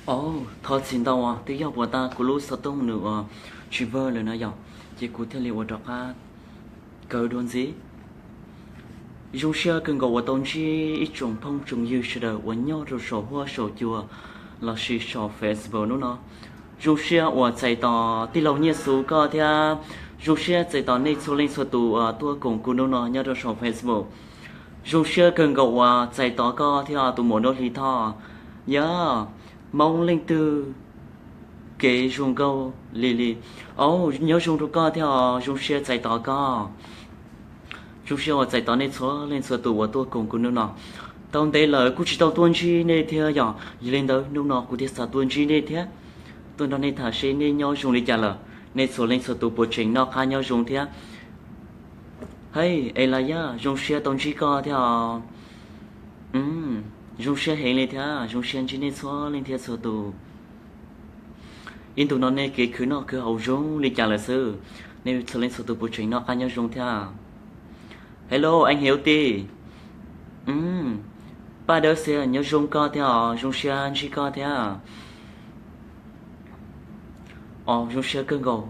Au, thov txim ntau, twb yog puas tas kuv lub xov tooj nws uas tsis vawg lawm na yom, ces kuv thiaj li ua rov qab kaw dua ntxiv. Zoo siab kawg nkaus uas tau ntsib ib tsoom phooj tsoom ywg sawv daws uas nyob rau saum huab saum cua lossis saum Facebook hnub no. Zoo siab uas txais tos tij laug Nyiaj Xu koj thiab, zoo siab txais tos nej txhua leej txhua tus uas tuaj koom kuv hnub no nyob rau saum Facebook. Zoo siab kawg nkaus uas txais tos koj thiab tus muam Nuab Hli Thoj. Yog Hmoob leej twg kev zoo nkauj li li. Au, nyob zoo rau koj thiab os, zoo siab txais tos koj. Zoo siab uas txais tos nej txhua leej txhua tus uas tuaj koom kuv hnub no. Tau ntev lawm kuj tsis tau tuaj ntsib nej thiab yom, yog li ntawd hnub no kuv thiaj xav tuaj ntsib nej thiab, tuaj nrog nej tham seb nej nyob zoo li cas lawm, nej txhua leej txhua tus puas tseem noj qab nyob zoo thiab. Hej, Es Las Yaj, zoo siab tau ntsib koj thiab os. Zoo siab heev li thiab, zoo siab ntsib nej txhua leej thiab txhua tus. Ib ntus no nej kev khwv noj khwv haus zoo li cas lawm xwb? Nej txhua leej txhua tus puas tseem noj qab nyob zoo thiab? Hello, Eej Hiav Tis. Paj Dawb Xia, nyob zoo koj thiab os, zoo siab ntsib koj thiab. Os, zoo siab kawg nkaus.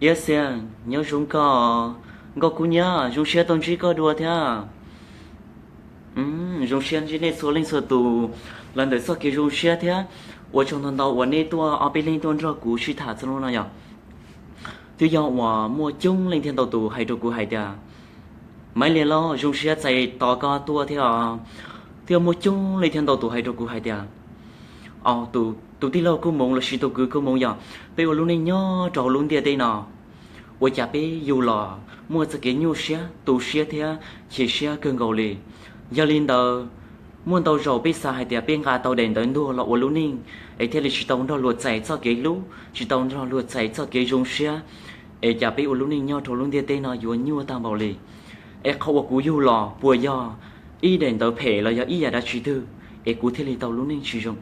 Iab Xia, nyob zoo koj. Nkauj Kub Nyiab, zoo siab tau ntsib koj dua thiab. Zoo siab ntsib nej txhua leej txhua tus los ntawm txoj kev zoo siab thiab. Ua tsaug ntau ntau uas nej tuaj ob peb leeg tuaj nrog kuv sib tham txog hnub no yom. Twb yog uas muaj coob leej thiab ntau tus hais rau kuv hais tias, Maiv Liag los zoo siab txais tos koj tuaj thiab os. Twb yog muaj coob leej thiab ntau tus hais rau kuv hais tias, Au, tus tij laug Kub Moov lossis tus kwv Kub Moov yom, peb ua lub neej nyob rau hauv lub ntiaj teb no, ua cas peb yug los muaj txoj kev nyuaj siab, tu siab thiab chim siab kawg nkaus li. Yog li ntawd, muaj ntau zaus peb xav hais tias peb nqa tau daim ntawv ntuag los ua lub neej, es thiaj li tsis tau nrog luag txais txoj kev hlub, tsis tau nrog luag txais txoj kev zoo siab, es cas peb ua lub neej nyob rau lub ntiaj teb no yuav nyuaj tag npaum li. Es qhov uas kuv yug los puas yog ib daim ntawv phem los yog ib yam dab tsi twg es kuv thiaj li tau lub neej tsis zoo?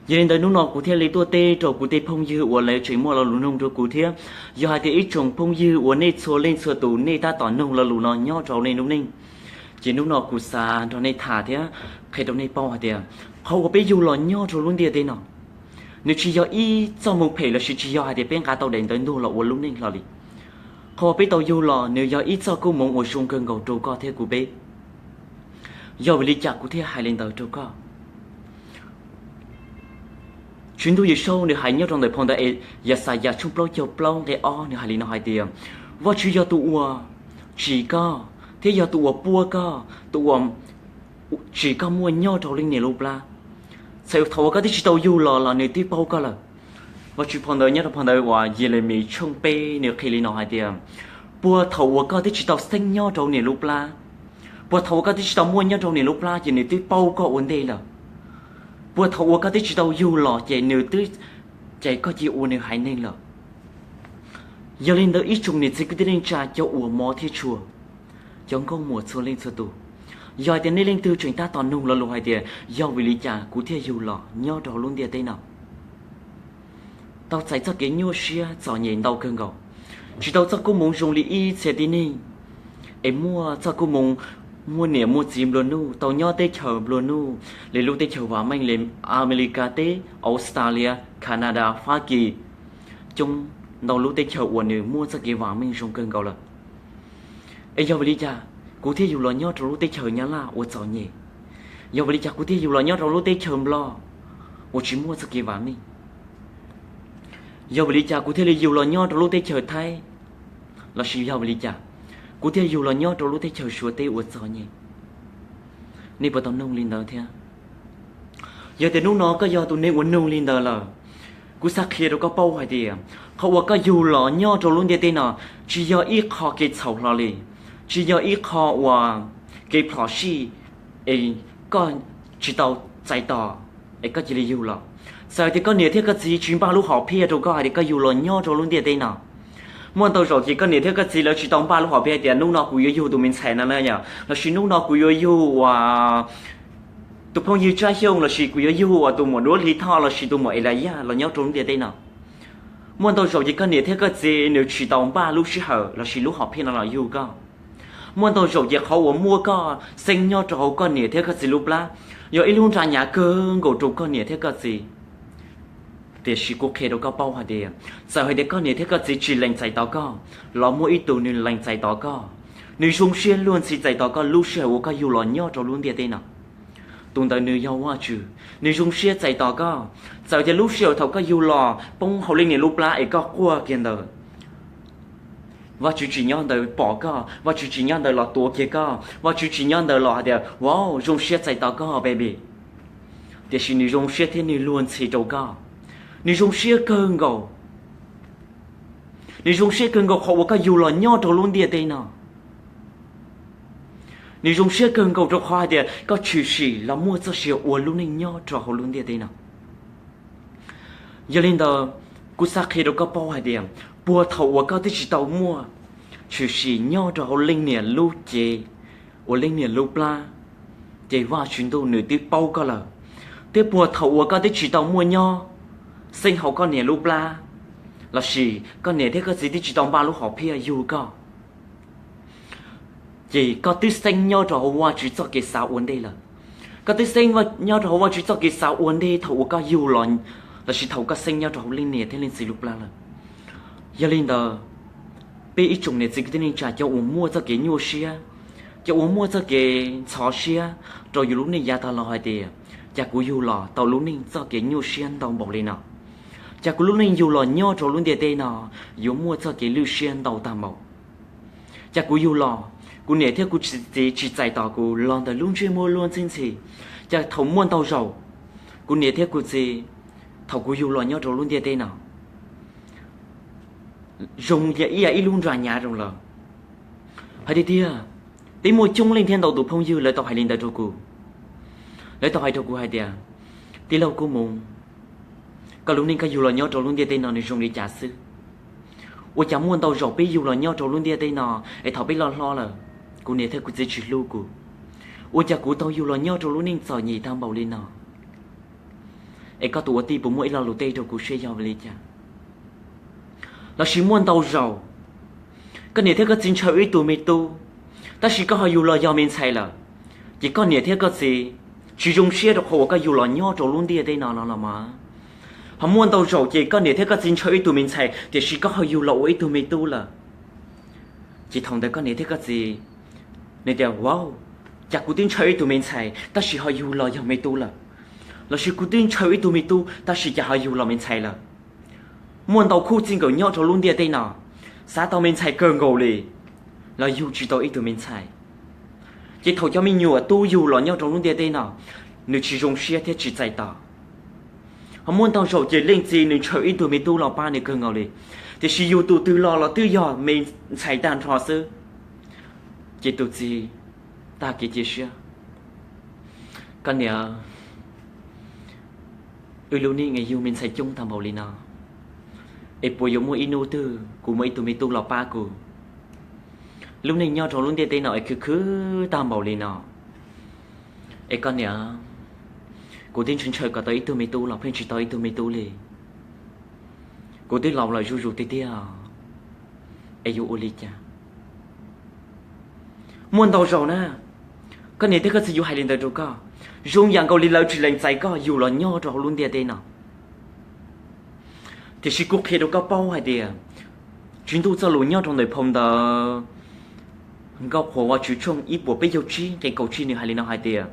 Yog li ntawd hnub no kuv thiaj li tuaj teb rau kuv tej phooj ywg uas lawv tseem muaj lo lus nug rau kuv thiab. Yog hais tias ib tsoom phooj ywg uas nej txhua leej txhua tus nej tab tom nug lo lus no nyob rau nej lub neej, ces hnub no kuv xav nrog nej tham thiab qhia rau nej paub hais tias qhov uas peb yug los nyob rau lub ntiaj teb no, nws tsis yog ib txoj hmoo phem lossis tsis yog hais tias peb nqa tau daim ntawv ntuag los ua lub neej hlo li. Qhov uas peb tau yug los nws yog ib txoj koob hmoov uas zoo kawg nkaus rau koj thiab kuv peb. Yog vim li cas kuv thiaj hais li ntawd rau koj? Tswv Ntuj Yawm Saub nws hais nyob rau ntawm phau ntawv Yaxayas tshooj plaub caug plaub nqe ob nws hais li no hais tias, Vajtswv yog tus uas tsim koj thiab yog tus uas puab koj, tus uas tsim koj muaj nyob rau leej niam lub plab. Txhais thaum uas koj twb tsis tau yug los los nws twb paub koj lawm. Vajtswv phau ntawv nyob rau phau ntawv uas Yelemis tshooj peb nws qhia li no hais tias, Puag thaum uas koj twb tsis tau xeeb nyob rau niam lub plab, puag thaum uas koj twb tsis tau muaj nyob rau niam lub plab ces nws twb paub koj ua ntej lawm. Puag thaum uas koj twb tsis tau yug los ces nws twb cais koj cia ua nws haiv neeg lawm. Yog li ntawd ib tsoom niam txiv kwv tij neej tsa cov uas hmov thiab tshua, cov nkauj muam txhua leej txhua tus, yog hais tias nej leej twg tseem tab tom nug lo lus hais tias yog vim li cas kuv thiaj yug los nyob rau hauv lub ntiaj teb no, tau txais txoj kev nyuaj siab txom nyem ntau kawg nkaus, tsis tau txoj koob hmoov zoo li ib txhia tib neeg, es muaj txoj koob hmoov muaj niam muaj txiv nplua nuj, tau nyob teb chaws nplua nuj li lub teb chaws vam meej li Amelikas teb, Australia, Canada, Fab Kis, coob ntau lub teb chaws uas nws muaj txoj kev vam meej zoo kawg nkaus lawm. Es yog vim li cas kuv thiaj yug los nyob rau lub teb chaws Nyab Laj uas txom nyem? Yog vim li cas kuv thiaj yug los nyob rau lub teb chaws Nplog uas tsis muaj txoj kev vam meej? Yog vim li cas kuv thiaj li yug los nyob rau lub teb chaws Thaib? Lossis yog vim li cas kuv thiaj yug los nyob rau lub teb chaws Suav teb uas txom nyem? Nej puas tau nug li ntawd thiab? Yog tias hnub no koj yog tus neeg uas nug li ntawd lawm, kuv xav qhia rau koj paub hais tias qhov uas koj yug los nyob rau lub ntiaj teb no tsis yog ib qho kev txhaum hlo li, tsis yog ib qho uas kev plhom sij es koj tsis tau txais tos es koj cia li yug los. Txawm tias koj niam thiab koj txiv tsis npaj lub hom phiaj rau koj hais tias koj yug los nyob rau lub ntiaj teb no, muaj ntau zaum ces koj niam thiab koj txiv lawv tsis tau npaj lub hom phiaj hais tias hnub no kuv yuav yug tus me ntxhais no na yom, lossis hnub no kuv yuav yug uas tus phooj ywg Tsab Xyooj, lossis kuv yuav yug uas tus muam Duab Hli Thoj lossis tus muam Es Las Yaj los nyob rau lub ntiaj teb no. Muaj ntau zaum ces koj niam thiab koj txiv nws tsis tau npaj lub sij hawm lossis lub hom phiaj no los yug koj. Muaj ntau zaum ces qhov uas muaj koj xeeb nyob rau hauv koj niam thiab koj txiv lub plab, Yog ib lub nra nyav kawg nkaus rau koj niam thiab koj txiv. Tiam sis kuv qhia rau koj paub hais tias, txawm hais tias koj niam thiab koj txiv tsis lees txais tos koj, los muaj ib tug nws lees txais tos koj, nws zoo siab luag ntxhi txais tos koj lub sij hawm uas koj yug los nyob rau lub ntiaj teb no. Tus ntawd nws yog Vajtswv, nws zoo siab txais tos koj. Txawm tias lub sij hawm thaum koj yug los poob hauv leej niam lub plab es koj quaj kiag ntawd, Vajtswv tsis nyob ntawd pom koj, Vajtswv tsis nyob ntawd los tuav kiag koj, Vajtswv tsis nyob ntawd los hais tias, Wow, zoo siab txais tos koj, baby. Tiam sis nws zoo siab thiab nws luag ntxhi rau koj. Nws zoo siab kawg nkaus. Nws zoo siab kawg nkaus qhov uas koj yug los nyob rau lub ntiaj teb no. Nws zoo siab kawg nkaus rau qhov hais tias koj tshwm sim los muaj txoj sia ua lub neej nyob rau hauv lub ntiaj teb no. Yog li ntawd, kuv xav qhia rau koj paub hais tias, puag thaum uas koj twb tsis tau muaj tshwm sim nyob rau hauv leej niam lub cev, uas leej niam lub plab, ces Vajtswv ntuj nws twb paub koj lawm. Thiab puag thaum uas koj twb tsis tau muaj nyob xeeb hauv koj niam lub plab, lossis koj niam thiab koj txiv twb tsis tau npaj lub hom phiaj yug koj, ces koj twb xeeb nyob rau hauv Vajtswv txoj kev xav ua ntej lawm. Koj twb xeeb nyob rau hauv Vajtswv txoj kev xav ua ntej thaum uas koj yug los, lossis thaum koj xeeb nyob rau hauv leej niam thiab leej txiv lub plab lawm. Yog li ntawd, peb ib tsoom niam txiv kwv tij neej tsa cov uas muaj txoj kev nyuaj siab, cov uas muaj txoj kev ntxhov siab rau yus lub neej yav tag los hais tias, cas kuv yug los tau lub neej txoj kev nyuaj siab ntau npaum li no? Cas kuv lub neej yug los nyob rau lub ntiaj teb no yuav muaj txoj kev lwj siab ntau tag npaum? Cas kuv yug los, kuv niam thiab kuv txiv tsis txais tos kuv los ntawm lub ntsej muag luag ntxhi ntxhi? Cas thaum muaj ntau zaus, kuv niam thiab kuv txiv, thaum kuv yug los nyob rau lub ntiaj teb no, zoo li ib yam ib lub nra nyav zoo lawm. Hais tiag tiag, peb muaj coob leej thiab ntau tus phooj ywg lawv tau hais li ntawd rau kuv. Lawv tau hais rau kuv hais tias, tij laug Kub Mus, koj lub neej koj yug los nyob rau lub ntiaj teb no nws zoo li cas xwb? Ua cas muaj ntau zaus peb yug los nyob rau lub ntiaj teb no, es thaum peb loj hlob lawm, kuv niam thiab kuv txiv tsis hlub kuv. Ua cas kuv tau yug los nyob rau lub neej txom nyem tag npaum li no? Es koj tus ua tij puas muaj ib lo lus teb rau kuv seb yog vim li cas? Lossis muaj ntau zaus, koj niam thiab koj txiv ntshaw ib tug me tub, tab sis koj ho yug los yog me ntxhais lawm, ces koj niam thiab koj txiv tsis zoo siab rau qhov uas koj yug los nyob rau lub ntiaj teb no no los mas. Ho muaj ntau zaus ces koj niam thiab koj txiv ntshaw ib tug me ntxhais, tiam sis koj ho yug los ua ib tug me tub lawm. Ces thaum ntawd koj niam thiab koj txiv, nws tias, Wow, cas kuv twb ntshaw ib tug me ntxhais tab sis ho yug los yog me tub lawm, lossis kuv twb ntshaw ib tug me tub tab sis cas ho yug los me ntxhais lawm. Muaj ntau khub txij nkawm nyob rau lub ntiaj teb no, xav tau me ntxhais kawg nkaus li, los yug tsis tau ib tug me ntxhais. Ces thaum cov me nyuam tub yug los nyob rau lub ntiaj teb no, nws tsis zoo siab thiab tsis txais tos. Ho muaj ntau zaus ces leej txiv nws ntshaw ib tug me tub los pab nws kawg nkaus li, tiam sis yug tus twg los los twb yog me ntxhais tag nrho xwb. Ces tus txiv tag kev cia siab. Koj niam, wb lub neej es yug me ntxhais coob tag npaum li no, es puas yuav muaj ib hnub twg kuv muaj ib tug me tub los pab kuv? Lub neej nyob rau lub ntiaj teb no es khwv khwv tag npaum li no. Es koj niam, kuv twb ntshaw ntshaw kom tau ib tug me tub los pheej tsis tau ib tug me tub li. Kuv twb laus lawm zuj zus tiag tiag, es yuav ua li cas? Muaj ntau zaus na, koj niam thiab koj txiv yuav hais li ntawd rau koj, zoo yam nkaus li lawv tsis lees txais koj yug los nyob rau hauv lub ntiaj teb no. Tiam sis kuv qhia rau koj paub hais tias, Tswv Ntuj txoj lus nyob rau ntawm phau ntawv Nkauj Qhuas Vajtswv tshooj ib puas peb caug tsib nqe kaum tsib nws hais li no hais tias,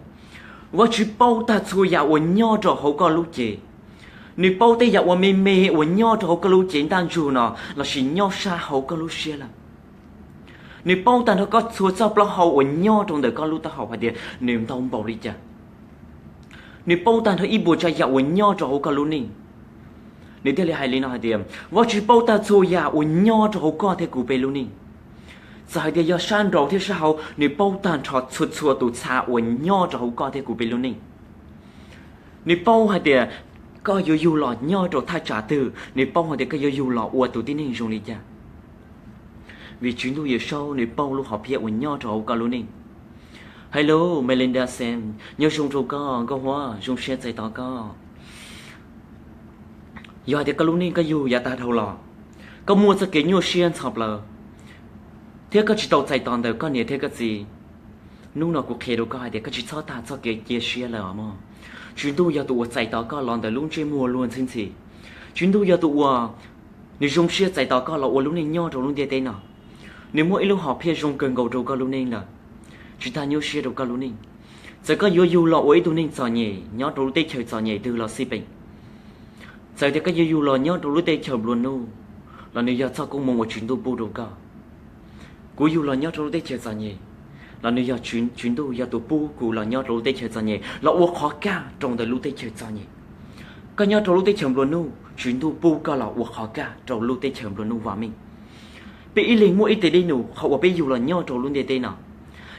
Vajtswv paub tag txhua yam uas nyob rau hauv koj lub cev. Nws paub tej yam uas me me uas nyob rau hauv koj lub cev ntaj ntsug no lossis nyob sab hauv koj lub siab lawm. Nws paub tag nrho koj txhua txoj plaub hau uas nyob rau ntawm koj lub taub hau hais tias nws ntau npaum li cas. Nws paub tag nrho ib puas tsav yam uas nyob rau hauv koj lub neej. Nws thiaj li hais li no hais tias, Vajtswv paub tag txhua yam uas nyob rau hauv koj thiab kuv peb lub neej. Txawm hais tias yog sab nraud thiab sab hauv, nws paub tag nrho txhua txhua tus txha uas nyob rau hauv koj thiab kuv peb lub neej. Nws paub hais tias koj yuav yug los nyob rau thaj tsam twg, nws paub hais tias koj yuav yug los ua tus tib neeg zoo li cas. Vim Tswv Ntuj Yawm Saub nws paub lub hom phiaj uas nyob rau hauv koj lub neej. Hello Melinda Sam, nyob zoo rau koj, Nkauj Huab zoo siab txais tos koj. Yog hais tias koj lub neej koj yug yav tag dhau los, koj muaj txoj kev nyuaj siab ntxhov plaws, thiab koj tsis tau txais tos ntawm koj niam thiab koj txiv, Hnub no kuv qhia rau koj hais tias koj tsis txhob tag txoj kev cia siab lawm os mog. Tswv Ntuj yog tus uas txais tos koj los ntawm lub ntsej muag luag ntxhi ntxhi. Tswv Ntuj yog tus uas nws zoo siab txais tos koj los ua lub neej nyob rau lub ntiaj teb no. Nws muaj ib lub hom phiaj zoo kawg nkaus rau koj lub neej lawm. Tsis tas nyuaj siab rau koj lub neej. Txawm koj yuav yug los ua ib tug neeg txom nyem nyob rau lub teb chaws txom nyem twg los xij peem, txawm tias koj yuav yug los nyob rau lub teb chaws nplua nuj los nws yog txoj koob hmoov uas Tswv Ntuj pub rau koj. Kuv yug los nyob rau lub teb chaws txom nyem los nws yog Tswv Ntuj yog tus pub kuv los nyob rau lub teb chaws txom nyem los ua qhov kaj rau ntawm lub teb chaws txom nyem. Koj nyob rau lub teb chaws nplua nuj, Tswv Ntuj pub koj los ua qhov kaj rau lub teb chaws nplua nuj vam meej. Peb ib leeg muaj ib teg dej num qhov uas peb yug los nyob rau lub ntiaj teb no.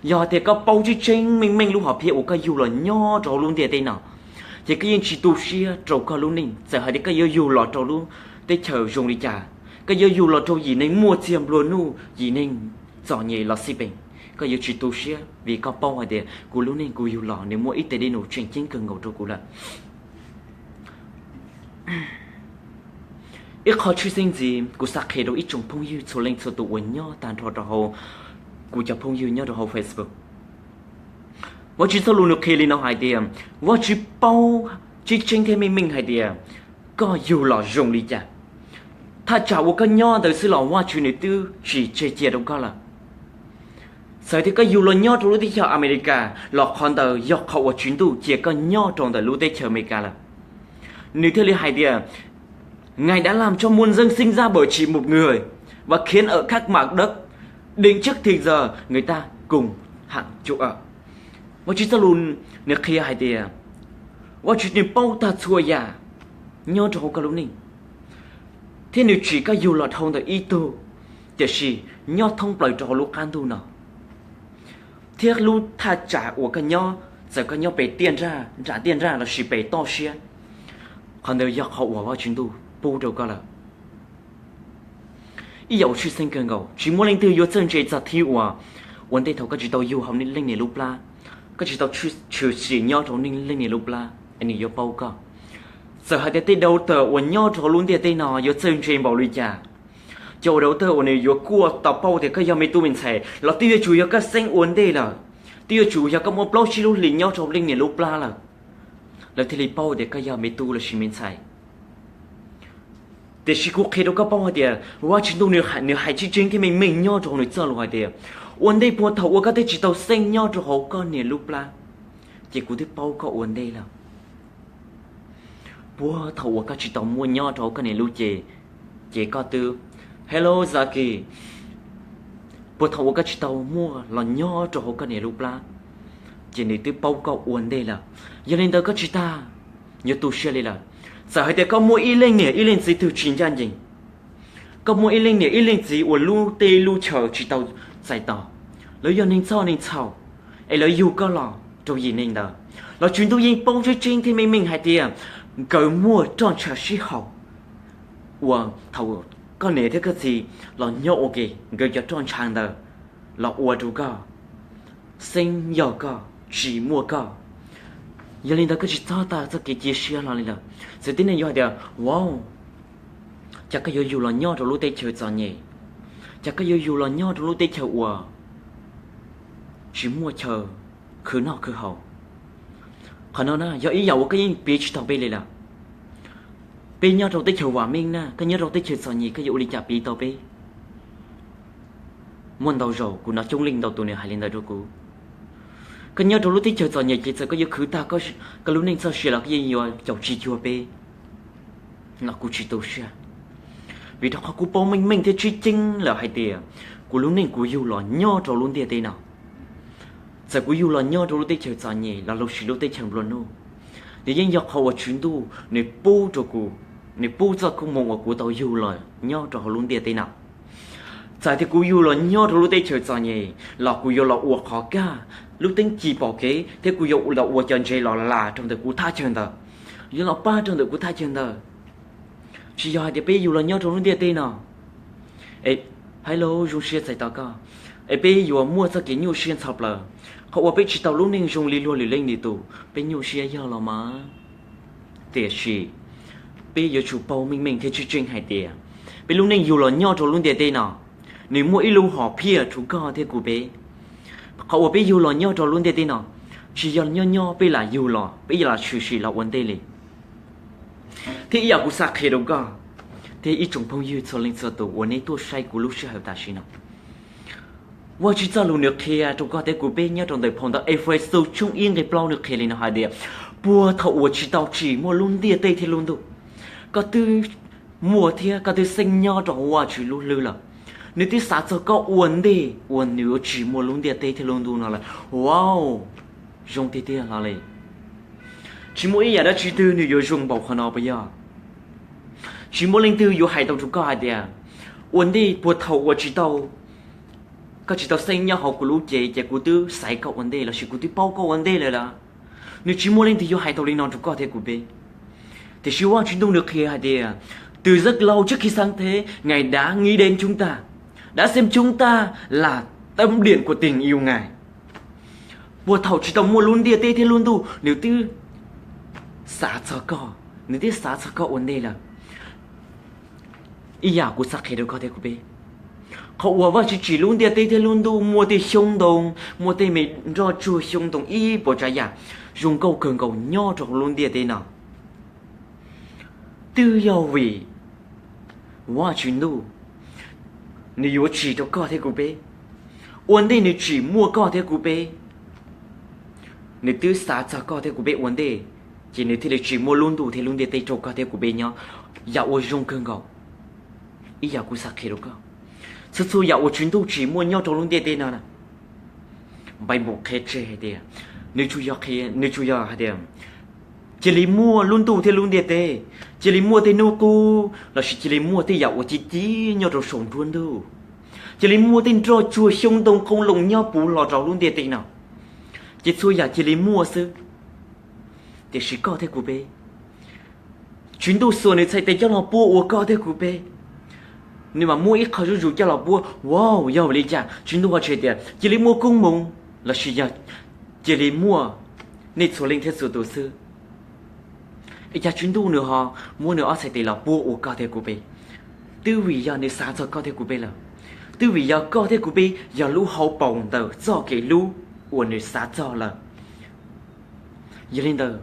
Yog hais tias koj paub tseeb tseeb meej meej lub hom phiaj uas koj yug los nyob rau lub ntiaj teb no, ces koj yeej tsis tu siab rau koj lub neej. Txawm hais tias koj yuav yug los rau lub teb chaws zoo li cas, koj yuav yug los rau yim neeg muaj txiag nplua nuj, yim neeg txom nyem los xij peem, koj yuav tsis tu siab vim koj paub hais tias kuv lub neej kuv yug los nws muaj ib teg dej num tseem ceeb kawg nkaus rau kuv lawm. Ib qho tshwj xeeb ntxiv kuv xav qhia rau ib tsoom phooj ywg txhua leej txhua tus uas nyob tag nrho rau hauv kuv cov phooj ywg nyob rau hauv Facebook. Vajtswv txoj lus nws qhia li no hais tias, Vajtswv paub tseeb tseeb thiab meej meej hais tias koj yug los zoo li cas. Thaj tsam uas koj nyob ntawd xwb los Vajtswv nws twb tsis tseg cia rau koj lawm. Txawm tias koj yug los nyob rau lub teb chaws Amelikas los qhov ntawd yog qhov uas Tswv Ntuj cia koj nyob rau ntawm lub teb chaws Amelikas lawm. Nws thiaj li hais tias, Ngài đã làm cho muôn dân sinh ra bởi chỉ một người, và khiến ở khắp mặt đất, định trước thì giờ người ta cùng hẳn chủ ở. Vajtswv txoj lus nws qhia hais tias, Vajtswv nws paub tag txhua yam nyob rau hauv koj lub neej, thiab nws tsim koj yug los dhau ntawm ib tug, tiam sis nyob thoob plaws rau hauv lub qab ntuj no, thiab lub thaj tsam uas koj nyob, txawm koj nyob pem tiaj nrag, nram tiaj nrag lossis pem toj siab, qhov ntawd yog qhov uas Vajtswv ntuj pub rau koj lawm. Ib yam uas tshwj xeeb kawg nkaus, tsis muaj leej twg yuav txawj ntse txog thib uas ua ntej thaum koj tsis tau yug hauv leej niam lub plab, koj tsis tau tshwm sim nyob rau leej niam lub plab es nws yuav paub koj. Txawm hais tias tej doctor uas nyob rau hauv lub ntiaj teb no yuav txawj ntse npaum li cas, cov doctor uas nws yuav kuaj tau paub tias koj yog me tub me ntxhais los twb yuav tsum yog koj xeeb ua ntej lawm, twb yuav tsum yog koj muaj plaub tsib lub hlis nyob rau leej niam lub plab lawm, lawv thiaj li paub tias koj yog me tub lossis me ntxhais. Tiam sis kuv qhia rau koj paub hais tias Vajtswv ntuj nws hais tseeb tseeb thiab meej meej nyob rau hauv nws txoj lus hais tias, ua ntej puag thaum uas koj twb tsis tau xeeb nyob rau hauv koj niam lub plab, ces kuv twb paub koj ua ntej lawm. Puag thaum uas koj tsis tau muaj nyob rau hauv koj niam lub cev, ces koj twb, hello Zaki, puag thaum uas koj tsis tau muaj los nyob rau hauv koj niam lub plab, ces nws twb paub koj ua ntej lawm. Yog li ntawd koj tsis tas yuav tu siab li lawm. Txawm hais tias koj muaj ib leej niam ib leej txiv twg tsis ncaj ncees, koj muaj ib leej niam ib leej txiv uas lub teb lub chaw tsis tau txais tos, lawv yog neeg txhoj neeg txhaum, es lawv yug koj los rau yim neeg ntawd, los Tswv ntuj yeej paub tseeb tseeb thiab meej meej hais tias nkawd muaj roj ntsha sib haum, uas thaum koj niam thiab koj txiv los nyob ua ke, nkawd cov roj ntsha ntawd los ua rau koj, xeeb yog koj, tsis muaj koj. Yog li ntawd koj tsis txhob tas txoj kev cia siab hlo li lawm. Txawm tib neeg yuav hais tias, wow, cas koj yuav yug los nyob rau lub teb chaws txom nyem, cas koj yuav yug los nyob rau lub teb chaws uas tsis muaj chaw khwv noj khwv haus. Qhov no na yog ib yam uas koj yeej piv tsis tau peb li lawm. Peb nyob rau teb chaws vam meej na, koj nyob rau teb chaws txom nyem koj yuav ua li cas piv tau peb? Muaj ntau zaus kuv hnov coob leej ntau tus nws hais li ntawd rau kuv. Koj nyob rau lub teb chaws txom nyem ces txawm koj yuav khwv tag koj lub neej txoj sia los koj yeej yuav caum tsis cuag peb. Los kuv tsis tu siab, vim rau qhov kuv paub meej meej thiab tseeb tseeb lawm hais tias kuv lub neej kuv yug los nyob rau lub ntiaj teb no, txawm kuv yug los nyob rau lub teb chaws txom nyem los lossis lub teb chaws nplua nuj, nws yeej yog qhov uas Tswv ntuj nws pub rau kuv, nws pub txoj koob hmoov uas kuv tau yug los nyob rau hauv lub ntiaj teb no. Txawm tias kuv yug los nyob rau lub teb chaws txom nyem los kuv yuav los ua qhov kaj, lub teeb ci pom kev thiab kuv yuav los ua cov ntsev los las rau ntawm kuv thaj chaw ntawd, yuav los pab rau ntawm kuv thaj chaw ntawd. Tsis yog hais tias peb yug los nyob rau lub ntiaj teb no es, hais lus zoo siab txais tos koj, es peb yuav muaj txoj kev nyuaj siab txhua plaws. Qhov uas peb tsis tau lub neej zoo li luag lwm leej lwm tus peb nyuaj siab yog los mas. Tiam sis peb yuav tsum paub meej meej thiab tseeb tseeb hais tias peb lub neej yug los nyob rau lub ntiaj teb no, nws muaj ib lub hom phiaj rau koj thiab kuv peb. Qhov uas peb yug los nyob rau lub ntiaj teb no, tsis yog nyob nyob peb lam yug los, peb lam tshwm sim los ua ntej li. Thiab ib yam kuv xav qhia rau koj thiab ib tsoom phooj ywg txhua leej txhua tus uas nej tuaj saib kuv lub sij hawm tam sim no, Vajtswv txoj lus nws qhia rau koj thiab kuv peb nyob rau ntawm phau ntawv Efexus tshooj ib nqe plaub, nws qhia li no hais tias, puag thaum uas tsis tau tsim muaj lub ntiaj teb thiab lub ntuj, koj twb muaj thiab koj twb xeeb nyob rau Vajtswv lub hlwb lawm. Nws twb xav txog koj ua ntej uas nws yuav tsim muaj lub ntiaj teb thiab lub ntuj no lawm. Wow, zoo tiag tiag li. Tsis muaj ib yam dab tsi twg nws yuav zoo npaum qhov no puas yog? Tsis muaj leej twg yuav hais tau rau koj hais tias, ua ntej puag thaum uas tsis tau, koj tsis tau xeeb nyob hauv kuv lub cev ces kuv twb xaiv koj ua ntej lossis kuv twb paub koj ua ntej lawm lawm. Nws tsis muaj leej twg yuav hais tau li no rau koj thiab kuv peb. Tiam sis Vajtswv ntuj nws qhia hais tias, từ rất lâu trước khi sáng thế, Ngài đã nghĩ đến chúng ta, đã xem chúng ta là tâm điểm của tình yêu Ngài. Puag thaum tsis tau muaj lub ntiaj teb thiab lub ntuj, nws twb xav txog koj, nws twb xav txog koj ua ntej lawm. Ib yam kuv xav qhia rau koj thiab kuv peb, qhov uas Vajtswv tsim lub ntiaj teb thiab lub ntuj, muaj tej xyoob ntoo, muaj tej me nroj tsuag xyoob ntoo ib puas tsav yam zoo nkauj kawg nkaus nyob rau hauv lub ntiaj teb no, twb yog vim Vajtswv ntuj nws yuav tsim rau koj thiab kuv peb. Ua ntej nws tsim muaj koj thiab kuv peb, nws twb xav txog koj thiab kuv peb ua ntej, ces nws thiaj li tsim muaj lub ntuj thiab lub ntiaj teb rau koj thiab kuv peb nyob, yam uas zoo kawg nkaus. Ib yam kuv xav qhia rau koj, txhua txhua yam uas Tswv Ntuj tsim muaj nyob rau lub ntiaj teb no, Npaiv Npaum qhia tseg hais tias, nws tsuas yog qhia, nws tsuas yog hais tias, cia li muaj lub ntuj thiab lub ntiaj teb, cia li muaj tej hnub qub lossis cia li muaj tej yam uas ci ci nyob rau saum nruab ntug, cia li muaj tej nroj tsuag xyoob ntoo qoob loo nyob puv hlo rau lub ntiaj teb no, ces txhua yam cia li muaj xwb. Tiam sis koj thiab kuv peb, Tswv Ntuj xuas nws txhais tes coj los puab ua koj thiab kuv peb. Nws mam muab ib qho zuj zus coj los puab. Wow, yog vim li cas Tswv Ntuj ho tsis hais tias cia li muaj koob hmoov lossis yog cia li muaj nej txhua leej thiab txhua tus xwb? Es cas Tswv Ntuj nws ho muab nws ob txhais tes los puab ua koj thiab kuv peb? Twb vim yog nws xav txog koj thiab kuv peb lawm. Twb vim yog koj thiab kuv peb yog lub hauv paus ntawm txoj kev hlub uas nws xav txog lawm. Yog li ntawd,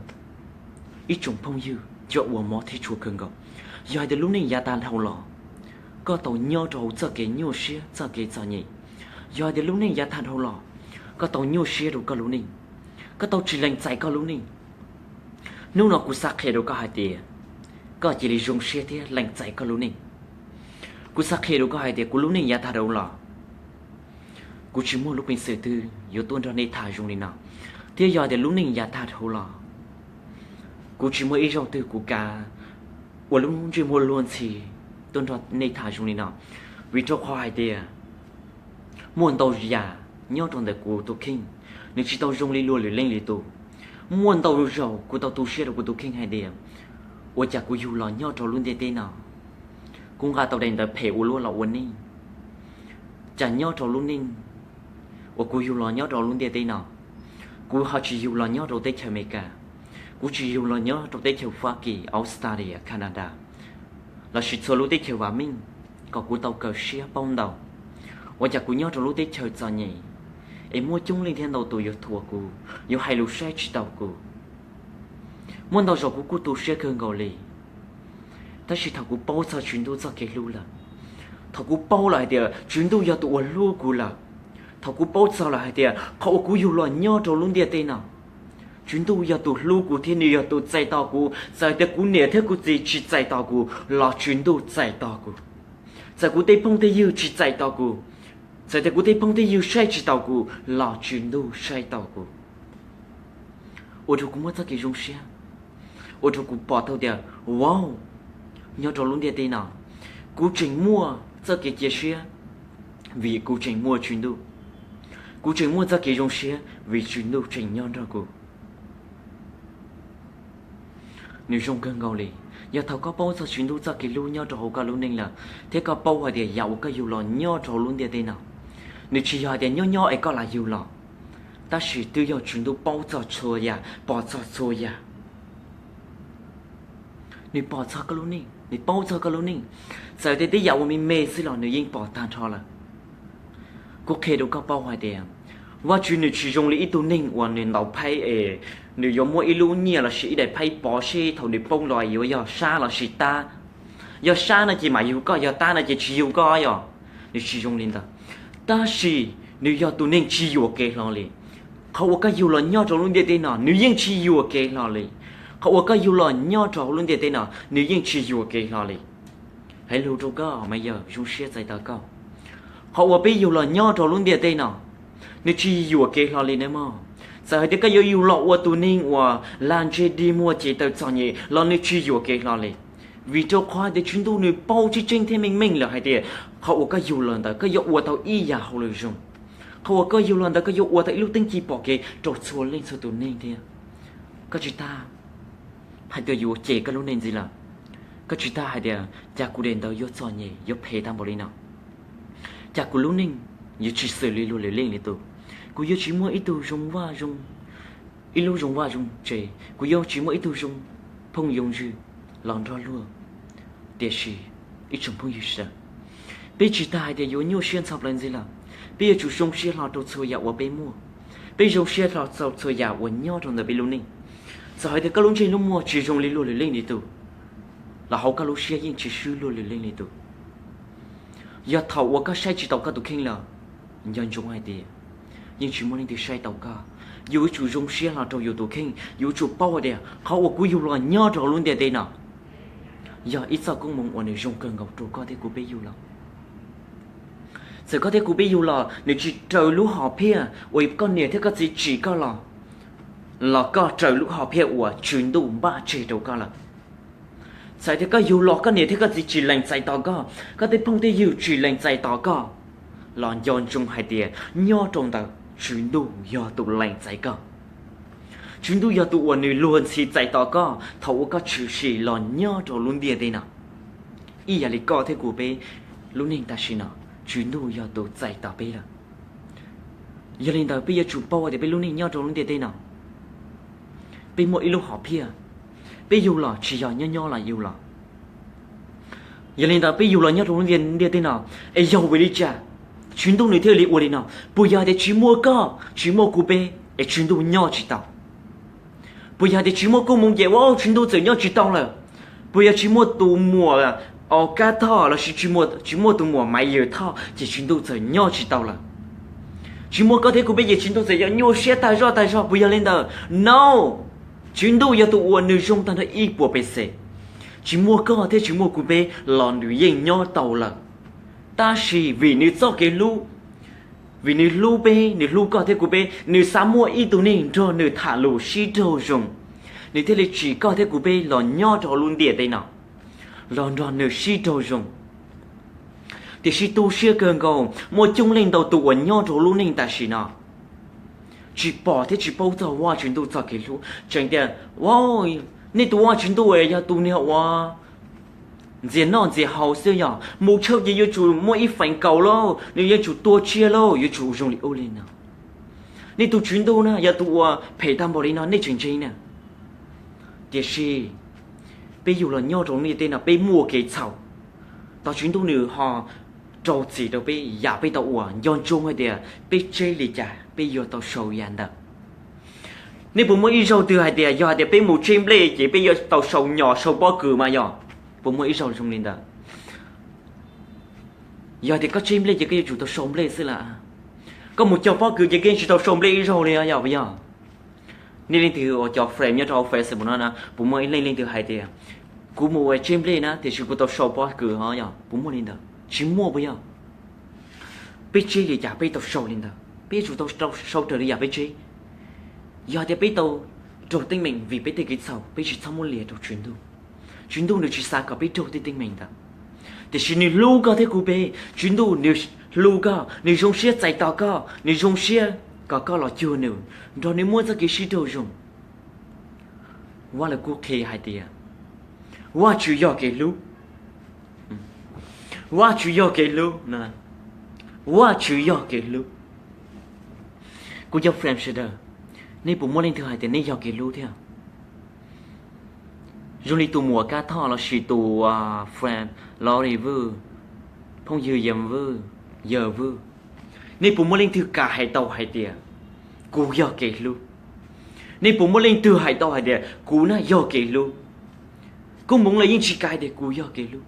ib tsoom phooj ywg cov uas hmov thiab tshua kawg nkaus, yog hais tias lub neej yav tag dhau los, koj tau nyob rau hauv txoj kev nyuaj siab txoj kev txom nyem, yog hais tias lub neej yav tag dhau los, koj tau nyuaj siab rau koj lub neej, koj tau tsis lees txais koj lub neej, hnub no kuv xav qhia rau koj hais tias, koj cia li zoo siab thiab lees txais koj lub neej. Kuv xav qhia rau koj hais tias kuv lub neej yav tag dhau los, kuv tsis muaj lub peev xwm twg yuav tuaj nrog nej tham zoo li no, thiab yog tias lub neej yav tag dhau los, kuv tsis muaj ib zaug twg kuv kav ua lub ntsej muag luag ntxhi tuaj nrog nej tham zoo li no, vim rau qhov hais tias muaj ntau yam nyob rau ntawm kuv tus kheej, nws tsis tau zoo li luag lwm leej lwm tus. Muaj ntau zaus kuv tau tu siab rau kuv tus kheej hais tias, ua cas kuv yug los nyob rau lub ntiaj teb no, kuv nqa tau daim ntawv phem ua luaj los ua neej, cas nyob rau lub neej uas kuv yug los nyob rau lub ntiaj teb no, kuv ho tsis yug los nyob rau teb chaws Amelikas, kuv tsis yug los nyob rau teb chaws Fab Kis, Australia, Canada, lossis txhua lub teb chaws vam meej kom kuv tau kawm siab paub ntau. Ua cas kuv nyob rau lub teb chaws txom nyem es muaj coob leej thiab ntau tus yuav thuam kuv, yuav hais lus saib tsis taus kuv. Muaj ntau zaus kuv kuj tu siab kawg nkaus li. Tab sis thaum kuv paub txog Tswv Ntuj txoj kev hlub lawm, thaum kuv paub lawm hais tias Tswv Ntuj yog tus uas hlub kuv lawm, thaum kuv paub txog lawm hais tias qhov uas kuv yug los nyob rau lub ntiaj teb no, Tswv Ntuj yog tus hlub kuv thiab nws yog tus txais tos kuv. Txawm tias kuv niam thiab kuv txiv tsis txais tos kuv los Tswv Ntuj txais tos kuv. Txawm kuv tej phooj tej ywg tsis txais tos kuv, txawm tias kuv tej phooj tej ywg saib tsis taus kuv los Tswv Ntuj saib taus kuv. Ua rau kuv muaj txoj kev zoo siab, ua rau kuv pom tau tias, wow, nyob rau lub ntiaj teb no, kuv tseem muaj txoj kev cia siab vim kuv tseem muaj Tswv Ntuj. Kuv tseem muaj txoj kev zoo siab vim Tswv Ntuj tseem nyob nrog kuv. Nws zoo kawg nkaus li, yog thaum koj paub txog Tswv Ntuj txoj kev hlub nyob rau hauv koj lub neej lawm, thiab koj paub hais tias yam uas koj yug los nyob rau hauv lub ntiaj teb no, nws tsis yog hais tias nyob nyob es koj lam yug los, tab sis twb yog Tswv Ntuj paub txog txhua yam, pom txog txhua yam. Nws pom txog koj lub neej, nws paub txog koj lub neej, txawm tias tej yam uas me me xwb los nws yeej pom tag nrho lawm. Kuv qhia rau koj paub hais tias, Vajtswv nws tsis zoo li ib tug neeg uas nws ntaus phaib es nws yuav muab ib lub nyiaj lossis ib daim phaib pov seb thaum nws poob los yuav yog sab lossis tab. Yog sab no ces mam yug koj, yog tab no ces tsis yug koj yom. Nws tsis zoo li ntawd. Tab sis nws yog tus neeg tsis yuam kev hlo li. Qhov uas koj yug los nyob rau lub ntiaj teb no nws yeej tsis yuam kev hlo li. Qhov uas koj yug los nyob rau hauv lub ntiaj teb no nws yeej tsis yuam kev hlo li. Hais lus rau koj mas yog zoo siab txais tos koj. Qhov uas peb yug los nyob rau lub ntiaj teb no nws tsis yuam kev hlo li nawb mog. Txawm hais tias koj yuav yug los ua tus neeg uas lag ntseg dig muag ces tawm txom nyem los nws tsis yuam kev hlo li. Vim rau qhov hais tias Tswv Ntuj nws paub tseeb tseeb thiab meej meej lawm hais tias qhov uas koj yug los ntawd koj yuav ua tau ib yam hauj lwm zoo. Qhov uas koj yug los ntawd koj yuav ua tau ib lub teeb ci pom kev rau txhua leej txhua tus neeg thiab. Koj tsis tas hais tias yuav cem koj lub neej ntxiv lawm. Koj tsis tas hais tias cas kuv daim ntawv yuav txom nyem yuav phem tag npaum li no. Cas kuv lub neej yuav tsis xws li luag lwm leej li tus. Kuv yuav tsis muaj ib tug zoo vaj zoo, ib lub zoo vaj zoo tsev, kuv yuav tsis muaj ib tug zoo phooj yoo ywg los nrog luag. Tiam sis ib tsoom phooj ywg sawv daws, peb tsis tas hais tias yuav nyuaj siab ntxhov plaws ntxiv lawm. Peb yuav tsum zoo siab hlo rau txhua yam uas peb muaj. Peb zoo siab hlo rau txhua yam uas nyob rau ntawm peb lub neej. Txawm hais tias koj lub ntsej lub muag tsis zoo li luag lwm leej li tus los hauv koj lub siab yeej tsis swb luag lwm leej li tus. Yog thaum uas koj saib tsis taus koj tus kheej lawm, nco ntsoov hais tias yeej tsis muaj leej twg saib taus koj. Yus yuav tsum zoo siab hlo rau yus tus kheej, yus yuav tsum paub hais tias qhov uas kuv yug los nyob rau hauv lub ntiaj teb no yog ib txoj koob hmoov uas nws zoo kawg nkaus rau koj thiab kuv peb yug los. Txawm koj thiab kuv peb yug los nws tsis raws lub hom phiaj uas koj niam thiab koj txiv tsim koj los, los koj raws lub hom phiaj uas Tswv Ntuj npaj tseg rau koj lawm. Txawm tias koj yug los koj niam thiab koj txiv tsis lees txais tos koj, koj tej phooj tej ywg tsis lees txais tos koj, los nco ntsoov hais tias nyob rau ntawm Tswv Ntuj yog tus lees txais koj. Tswv Ntuj yog tus uas nws luag ntxhi txais tos koj thaum uas koj tshwm sim los nyob rau lub ntiaj teb no. Ib yam li koj thiab kuv peb lub neej tam sim no, Tswv Ntuj yog tus txais tos peb lawm. Yog li ntawd peb yuav tsum paub tias peb lub neej nyob rau lub ntiaj teb no, peb muaj ib lub hom phiaj, peb yug los tsis yog nyob nyob los yug los. Yog li ntawd peb yug los nyob rau lub ntiaj teb no, es yog vim li cas Tswv Ntuj nws thiaj li ua li no? Puas yog tias tsis muaj koj tsis muaj kuv peb es Tswv Ntuj nyob tsis tau? Puas yog tias tsis muaj koob hmoov ces ua Tswv Ntuj txawm nyob tsis tau lawm? Puas yog tsis muaj tus muam Kab Thoj lossis tsis muaj tus muam Maiv Yawg Thoj ces Tswv Ntuj txawm nyob tsis tau lawm? Tsis muaj koj thiab kuv peb ces Tswv Ntuj txawm yuav nyuaj siab tag zog tag zog, puas yog li ntawd? No, Tswv Ntuj yog tus uas nws zoo tag nrho ib puas pes xees. Tsis muaj koj thiab tsis muaj kuv peb los nws yeej nyob tau lawm. Tab sis vim nws txoj kev hlub, vim nws hlub peb, nws hlub koj thiab kuv peb, nws xav muaj ib tug neeg nrog nws tham lus sib raug zoo, nws thiaj li tsim koj thiab kuv peb los nyob rau hauv lub ntiaj teb no, los nrog nws sib raug zoo. Tiam sis tu siab kawg nkaus muaj coob leej ntau tus uas nyob rau lub neej tam sim no tsis pom thiab tsis paub txog Vajtswv Ntuj txoj kev hlub, tseem tias, nej tus Vajtswv Ntuj yog tus niag uas ntxias noj ntxias haus xwb, yog mus tshawj ces yuav tsum muaj ib feem kaus lauj, nws yuav tsum tua tsiaj lauj, yuav tsum zoo li ub li no. Nej tus Tswv Ntuj na yog tus uas phem tag npaum li no nej tseem ntseeg na. Tiam sis peb yug los nyob rau ntiaj teb no peb muaj kev txhaum, tos Tswv Ntuj nws ho rau txim rau peb yam peb tau ua. Nco ntsoov hais tias peb tseb li cas peb yuav tau sau yam ntawd. Nej puas muaj ib zaug twg hais tias yog hais tias peb mus tseb nplej ces peb yuav tau sau nyom sau pob kws mas yog? Puas muaj ib zaug zoo li ntawd? Yog tias koj tseb nplej ces koj yuav tsum tau sau nplej xwb lawm. Koj mus cog pob kws ces koj yeej tsis tau sau nplej ib zaug li yog puas yog? Nej leej twg ua cov friend nyob rau hauv Facebook no na, puas muaj ib leej leej twg hais tias kuv mus ua tseb nplej na tiam sis kuv tau sau pob kws ho yog? Puas muaj li ntawd? Tsis muaj puas yog? Peb tseb li cas peb tau sau li ntawd, peb yuav tsum tau sau raws li yam peb tseb. Yog tias peb tau raug teeb meem vim peb tej kev txhaum, peb tsis txhob muab liam rau Tswv Ntuj. Tswv Ntuj nws tsis xav kom peb raug tej teeb meem ntawd, tiam sis nws hlub koj thiab kuv peb. Tswv Ntuj nws hlub koj, nws zoo siab txais tos koj, nws zoo siab kom koj los cuag nws, nrog nws muaj txoj kev sib raug zoo. Vaj Lus Kub qhia hais tias Vajtswv yog kev hlub. Vajtswv yog kev hlub. Vajtswv yog kev hlub. Kuv cov friend sawv daws, nej puas muaj leej twg hais tias nej yog kev hlub thiab? Zoo li tus muam Kab Thoj lossis tus friend Lori Vwj, phooj ywg Yam Vwj, Yawg Vwj, nej puas muaj leej twg kam hais tau hais tias Kuv yog kev hlub. Nej puas muaj leej twg hais tau hais tias kuv na yog kev hlub? Koob hmoov los yeej tsis kam hais tias kuv yog kev hlub,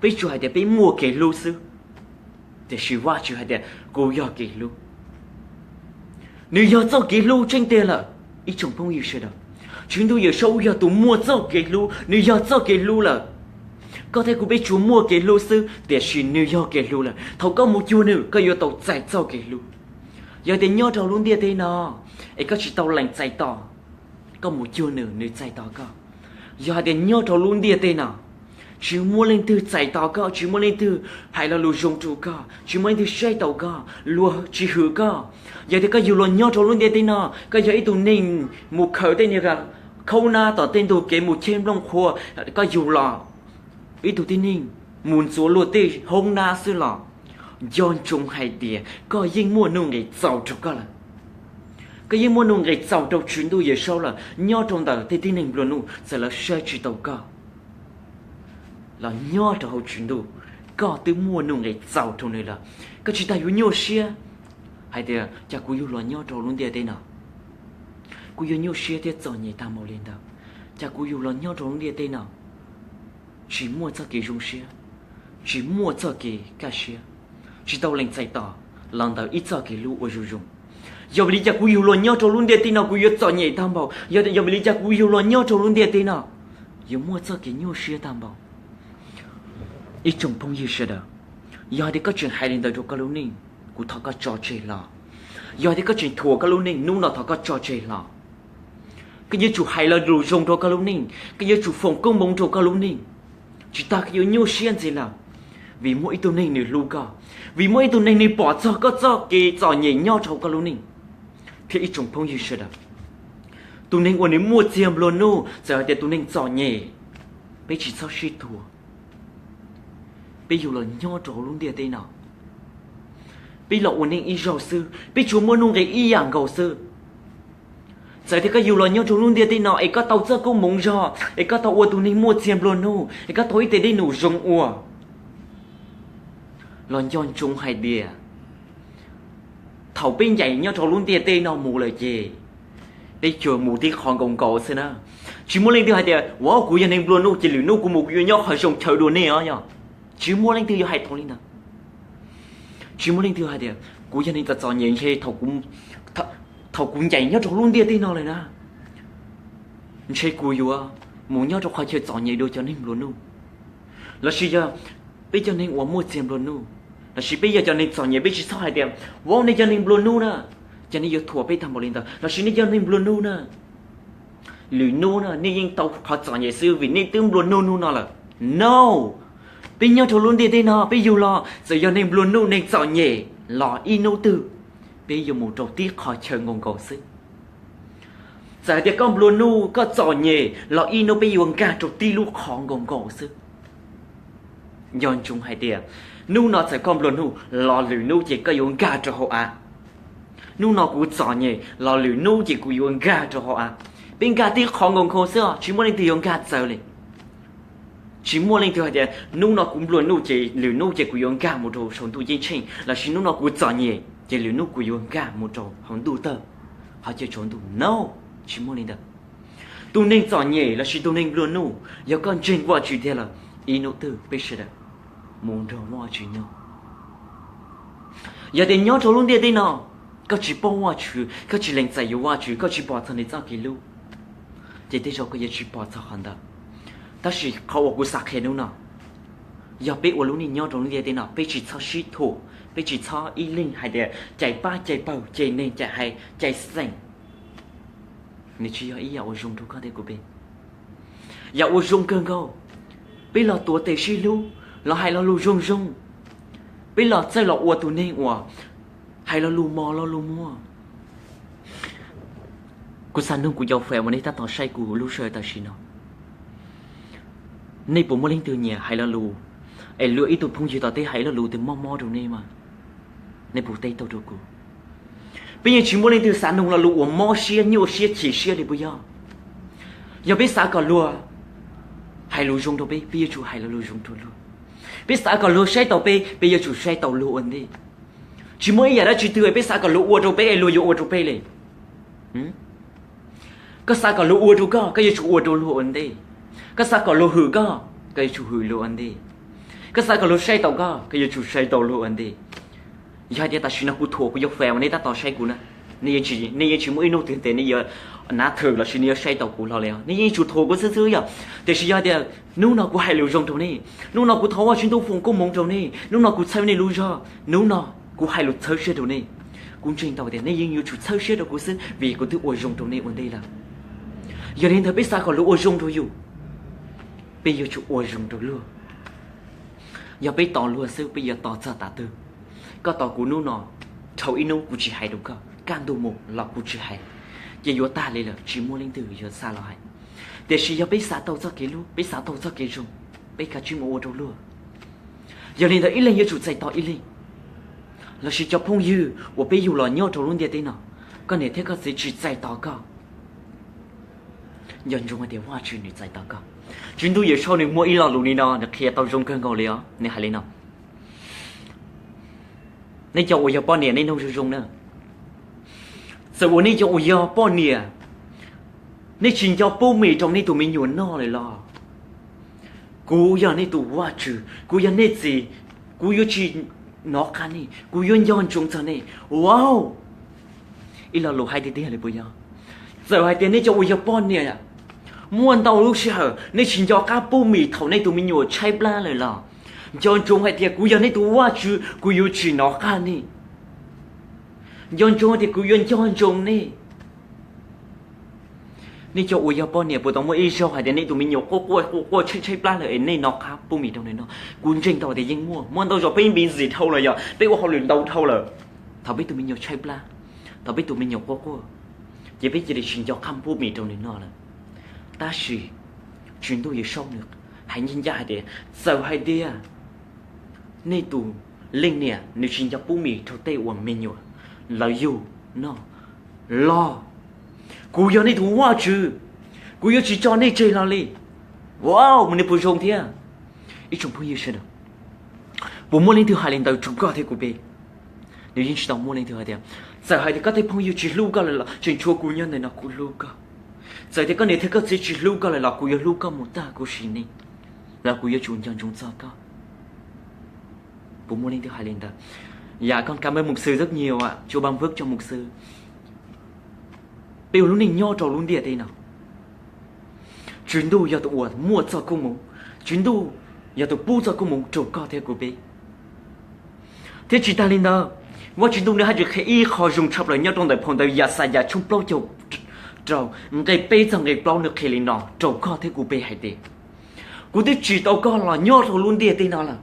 peb tsuas hais tias peb muaj kev hlub xwb. Tiam sis Vajtswv hais tias kuv yog kev hlub. Nws yog txoj kev hlub tseeb tiag lawm. Ib tsoom phooj ywg sawv daws, Tswv Ntuj Yawm Saub yog tus muaj txoj kev hlub, nws yog txoj kev hlub lawm. Koj thiab kuv peb tsuas muaj kev hlub xwb, tiam sis nws yog kev hlub lawm. Thaum koj mus cuag nws, koj yuav tau txais txoj kev hlub. Yog tias nyob rau lub ntiaj teb no es koj tsis tau lees txais tos, koj mus cuag nws, nws txais tos koj. Yog hais tias nyob rau lub ntiaj teb no tsis muaj leej twg txais tos koj, tsis muaj leej twg hais lo lus zoo rau koj, tsis muaj leej twg saib taus koj, luag tsis hwm koj, yog tias koj yug los nyob rau lub ntiaj teb no, koj yog ib tug neeg mus khaws tej niag khaub nab tom tej ntug kev mus cheb nplooj qhuav, koj yug los ib tug tib neeg mus ntxuav luag tej hoob nab xwb los, nco ntsoov hais tias koj yeej muaj nuj nqis txaus rau koj lawm. Koj yeej muaj nuj nqis txaus rau Tswv Ntuj Yawm Saub lawm. Nyob rau ntawm tej tib neeg nplua nuj, txawm lawv saib tsis taus koj los nyob rau hauv Tswv Ntuj, koj twb muaj nuj nqis txaus rau nws lawm. Koj tsis tas yuav nyuaj siab hais tias cas kuv yug los nyob rau lub ntiaj teb no, kuv yuav nyuaj siab thiab txom nyem tag npaum li ntawd, cas kuv yug los nyob rau lub ntiaj teb no tsis muaj txoj kev zoo siab, tsis muaj txoj kev kaj siab, tsis tau lees txais tos los ntawm ib txoj kev hlub uas zoo zoo. Yog vim li cas kuv yug los nyob rau lub ntiaj teb no kuv yuav txom nyem tag npaum? Yog, yog vim li cas kuv yug los nyob rau lub ntiaj teb no yuav muaj txoj kev nyuaj siab tag npaum? Ib tsoom phooj ywg sawv daws, yog tias koj tseem hais li ntawd rau koj lub neej, kuv thov koj tso tseg hlo. Yog tias koj tseem thuam koj lub neej, hnub no thov koj tso tseg hlo. Koj yuav tsum hais lo lus zoo rau koj lub neej, koj yuav tsum foom koob hmoov rau koj lub neej. Tsis tas koj yuav nyuaj siab ntxiv lawm, vim muaj ib tug neeg nws hlub koj, vim muaj ib tug neeg nws pom txog koj txoj kev txom nyem nyob rau koj lub neej. Thiab ib tsoom phooj ywg sawv daws, tus neeg uas nws muaj txiag nplua nuj, txawm hais tias tus neeg txom nyem, peb tsis txhob sib thuam. Peb yug los nyob rau hauv lub ntiaj teb no, peb los ua neej ib zaug xwb, peb tsuas muaj nuj nqis ib yam nkaus xwb. Txawm tias koj yug los nyob rau lub ntiaj teb no es koj tau txoj koob hmoov zog, es koj tau ua tus neeg muaj txiag nplua nuj, es koj tau ib teg dej num zoo ua, los nco ntsoov hais tias thaum peb ncaim nyob rau lub ntiaj teb no mus lawm ces peb tsuas mus tib qho nkaus nkaus xwb na. Tsis muaj leej twg hais tias, ua, kuv yog neeg nplua nuj ces lwm hnub kuv mus kuv yuav nyob qhov zoo chaw dua nej os, yog. Tsis muaj leej twg yuav hais tau li ntawd. Tsis muaj leej twg hais tias, kuv yog neeg txom txom nyem ntshe thaum kuv ncaim nyob rau lub ntiaj teb no lawm na, ntshe kuv yuav mus nyob rau qhov chaw txom nyem dua cov neeg nplua nuj. Lossis yog peb cov neeg uas muaj txiag nplua nuj, lossis peb yog cov neeg txom nyem, peb tsis txhob hais tias, ua, nej cov neeg nplua nuj na, ces nej yuav thuam peb tag npaum li ntawd, lossis nej cov neeg nplua nuj na, lwm hnub na nej yeej tau qhov txom nyem xwb vim nej twb nplua nuj hnub no lawm. No, peb nyob rau lub ntiaj teb no peb yug los txawm yog neeg nplua nuj neeg txom nyem los ib hnub twg peb yuav mus rau tib qho chaw nkaus nkaus xwb. Txawm hais tias koj nplua nuj koj txom nyem los ib hnub peb yuav nkag rau tib lub qhov nkaus nkaus xwb. Nco ntsoov hais tias hnub no txawm koj nplua nuj los lwm hnub ces koj yuav nkag rau hauv av. Hnub no kuv txom nyem los lwm hnub ces kuv yuav nkag rau hauv av. Peb nkag tib qho nkaus nkaus xwb os, tsis muaj leej twg yuav nkag txawv li. Tsis muaj leej twg hais tias hnub no kuv nplua nuj ces lwm hnub ces kuv yuav nkag mus rau saum ntuj ceeb tsheej, lossis hnub no kuv txom nyem ces lwm hnub kuv yuav nkag mus rau hauv ntuj tawg, qhov chaw tsaus ntuj. No, tsis muaj li ntawd. Tus neeg txom nyem lossis tus neeg nplua nuj, yog koj ntseeg Vajtswv tiag lawm, ib hnub twg peb sawv daws mus nrog Vajtswv nyob. Yog tias nyob rau lub ntiaj teb no koj tsis paub Vajtswv, koj tsis lees txais yuav Vajtswv, koj tsis pom txog nws txoj kev hlub, ces tej zaum koj yuav tsis pom txog qhov ntawd. Tab sis qhov uas kuv xav qhia hnub no, yog peb ua lub neej nyob rau lub ntiaj teb no peb tsis txhob sib thuam, peb tsis txhob ib leeg hais tias cais pab cais pawg, cais neeg cais haiv cais xeem. Nws tsis yog ib yam uas zoo rau koj thiab kuv peb. Yam uas zoo kawg nkaus, peb los tuav tes sib hlub, los hais lo lus zoo zoo, peb los txawj los ua tus neeg uas hais lo lus mos lo lus muag. Kuv xav nug kuv cov fam uas nej tab tom saib kuv lub sij hawm tam sim no, nej puas muaj leej twg nyiam hais lo lus, es luag ib tug phooj ywg tom teb hais lo lus twg mob mob rau nej mas, nej puas teb tau rau kuv? Peb yeej tsis muaj leej twg xav nug lo lus uas mob siab nyuaj siab chim siab li puas yog? Yog peb xav kom luag hais lus zoo rau peb, peb yuav tsum hais lo lus zoo rau luag. Peb xav kom luag saib taus peb, peb yuav tsum saib taus luag ua ntej. Tsis muaj ib yam dab tsi twg peb xav kom luag ua rau peb es luag yuav ua rau peb li. Koj xav kom luag ua rau koj, koj yuav tsum ua rau luag ua ntej. Koj xav kom luag hwm koj, koj yuav tsum hwm luag ua ntej. Koj xav kom luag saib taus koj, koj yuav tsum saib taus luag ua ntej. Yog hais tias tam sim no kuv thuam kuv yuav fail mas nej tab tom saib kuv na. Nej yeej tsis muaj ib hnub twg tias nej yuav nav thwm lossis nej yuav saib taus kuv hlo li os. Nej yeej tsum thuam kuv xwb xwb yog. Tiam sis yog tias hnub no kuv hais lus zoo rau nej, hnub no kuv thov Vajtswv ntuj foom koob hmoov rau nej, hnub no kuv txhawb nej lub zog, hnub no kuv hais lus txhawb siab rau nej, kuv ntseeg tau tias nej yeej yuav tsum txhawb siab rau kuv xwb vim kuv twb ua zoo rau nej ua ntej lawm. Yog li ntawd peb xav kom luag ua zoo rau yus, peb yuav tsum ua zoo rau luag. Yog peb tos luag xwb peb yuav tos txog tav twg? Koj tos kuv hnub no, dhau ib hnub kuv tsis hais rau koj, kaj ntug mus los kuv tsis hais, ces yuav tag li lawm tsis muaj leej twg yuav xa los hais. Tiam sis yog peb xav tau txoj kev hlub, peb xav tau txoj kev zoo, peb kav tsij mus ua rau luag. Yog li ntawd ib leeg yuav tsum txais tos ib leeg. Lossis cov phooj ywg uas peb yug los nyob rau lub ntiaj teb no, koj niam thiab koj txiv tsis txais tos koj, nco ntsoov hais tias Vajtswv nws txais tos koj. Tswv ntuj Yawmsaub nws muaj ib lo lus li no nws qhia tau zoo kawg nkaus li os, nws hais li no: Nej cov uas yog poj niam nej nug zoo zoo na. Txawm uas nej cov uas yog poj niam, nej tsis nco pub mis rau nej tus me nyuam noj lawm los? Kuv yog nej tus Vajtswv, kuv yog nej txiv, kuv yuav tsis nov qab nej, kuv yuav nco ntsoov txog nej. Wow! Ib lo lus hais tiag tiag li puas yog? Txawm hais tias nej cov uas yog poj niam, muaj ntau lub sij hawm nej tsis nco qab pub mis thaum nej tus me nyuam tshaib plab lawm los, nco ntsoov hais tias kuv yog nej tus Vajtswv, kuv yuav tsis nov qab nej. Nco ntsoov hais tias kuv yuav nco ntsoov nej. Nej cov uas yog poj niam puas tau muaj ib zaug hais tias nej tus me nyuam quaj quaj quaj quaj tshaib tshaib plab lawm es nej nov qab pub mis rau nws noj? Kuv ntseeg tau tias yeej muaj, muaj ntau zaus peb busy dhau lawm, yog peb ua hauj lwm ntau dhau lawm. Thaum peb tus me nyuam tshaib plab, thaum peb tus me nyuam quaj quaj, ces peb cia li tsis nco qab pub mis rau nws noj lawm. Tab sis Tswv Ntuj Yawmsaub nws hais ncaj ncaj hais tias txawm hais tias nej tus leej niam nws tsis nco pub mis rau tej uas me nyuam lawv yug noj los, kuv yog nej tus Vajtswv, kuv yuav tsis tso nej tseg los li. Wow, mas nws puas zoo thiab? Ib tsoom phooj ywg sawv daws, puas muaj leej twg hais li ntawd rau koj thiab kuv peb? Nws yeej tsis tau muaj leej twg hais tias, txawm hais tias koj tej phooj ywg tsis hlub koj lawm los tseem tshuav kuv nyob ntawm no kuv hlub koj. Txawm tias koj niam thiab koj txiv tsis hlub koj lawm los kuv yuav hlub koj mus tag kuv sim neej, los kuv yuav tsum nco ntsoov txog koj. Puas muaj leej twg hais li ntawd? Yam koj kab npawb mus xwb txoj nyias a, tsuas ban vwb tso mus xwb. Peb ua lub neej nyob rau lub ntiaj teb no, Tswv Ntuj yog tus uas muaj txoj koob hmoov, Tswv Ntuj yog tus pub txoj koob hmoov rau koj thiab kuv peb. Thiab tsis tas li ntawd, Vajtswv Ntuj nws haj tseem qhia ib qho zoo tshaj plaws nyob rau ntawm phau ntawv Yaxayas tshooj plaub caug rau, nqe peb txog nqe plaub, nws qhia li no rau koj thiab kuv peb hais tias, kuv twb tsim tau koj los nyob rau lub ntiaj teb no lawm,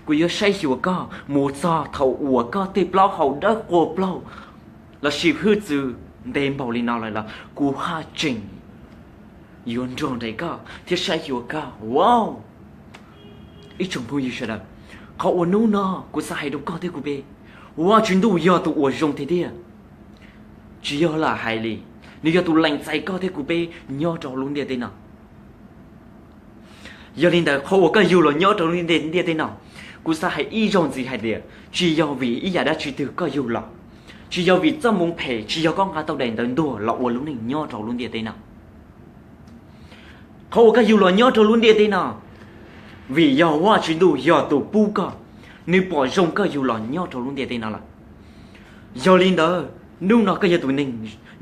kuv yuav saib xyuas koj mus txog thaum uas koj tej plaub hau dawb quas plaug lossis hwj txwv ntev npaum li no lawm los kuv haj tseem yuav nrog nraim koj thiab saib xyuas koj. Wow! Ib tsoom phooj ywg sawv daws, qhov uas hnub no kuv xav hais rau koj thiab kuv peb, Vajtswv Ntuj yog tus uas zoo tiag tiag, tsis yog lam hais li, nws yog tus lees txais koj thiab kuv peb nyob rau lub ntiaj teb no. Yog li ntawd qhov uas koj yug los nyob rau lub ntiaj teb no, kuv xav hais ib zaug ntxiv hais tias tsis yog vim ib yam dab tsi twg koj yug los, tsis yog vim txoj hmoov phem, tsis yog koj nqa tau daim ntawv ntuag los ua lub neej nyob rau lub ntiaj teb no. Qhov uas koj yug los nyob rau lub ntiaj teb no, vim yog Vajtswv Ntuj yog tus pub koj, nws pom zoo koj yug los nyob rau lub ntiaj teb no lawm. Yog li ntawd hnub no koj yog tus neeg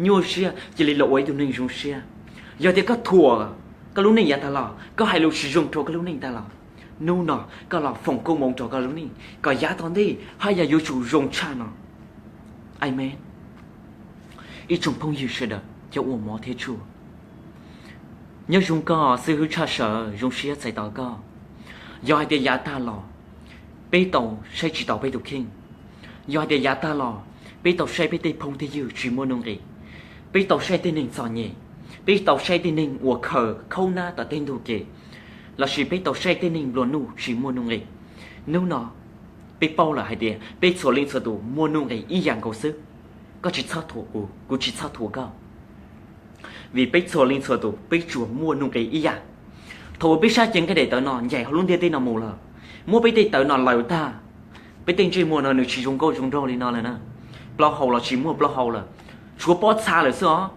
nyuaj siab, cia li los ua ib tug neeg zoo siab. Yog tias koj thuam koj lub neej yav tag los, koj hais lus tsis zoo rau koj lub neej tag los, hnub no koj los foom koob hmoov rau koj lub neej kom yav tom ntej haj yam yuav tsum zoo tshaj no. Amees. Ib tsoom phooj ywg sawv daws cov uas hmov thiab tshua, nyob zoo koj xib hwb tshaj sawv, zoo siab txais tos koj. Yog hais tias yav tag los peb tau saib tsis taus peb tus kheej, yog hais tias yav tag los peb tau saib peb tej phooj tej ywg tsis muaj nuj nqis, peb tau saib tej neeg txom nyem, peb tau saib tej neeg uas khaws khaub nab tom tej ntug kev, lossis peb tau saib tej neeg nplua nuj tsis muaj nuj nqis, hnub no peb paub lawm hais tias peb txhua leej txhua tus muaj nuj nqis ib yam nkaus xwb. Koj tsis txhob thuam kuv, kuv tsis txhob thuam koj, vim peb txhua leej txhua tus peb tsuas muaj nuj nqis ib yam. Thaum uas peb sab cev nqaij daim tawv no ncaim hauv lub ntiaj teb no mus lawm, muab peb tej tawv no laws tag, peb tej ntsej muag no nws tsis zoo nkauj zoo nraug li no lawm na, plaub hau los tsis muaj plaub hau lawm, tshuav pob txha lawm xwb os.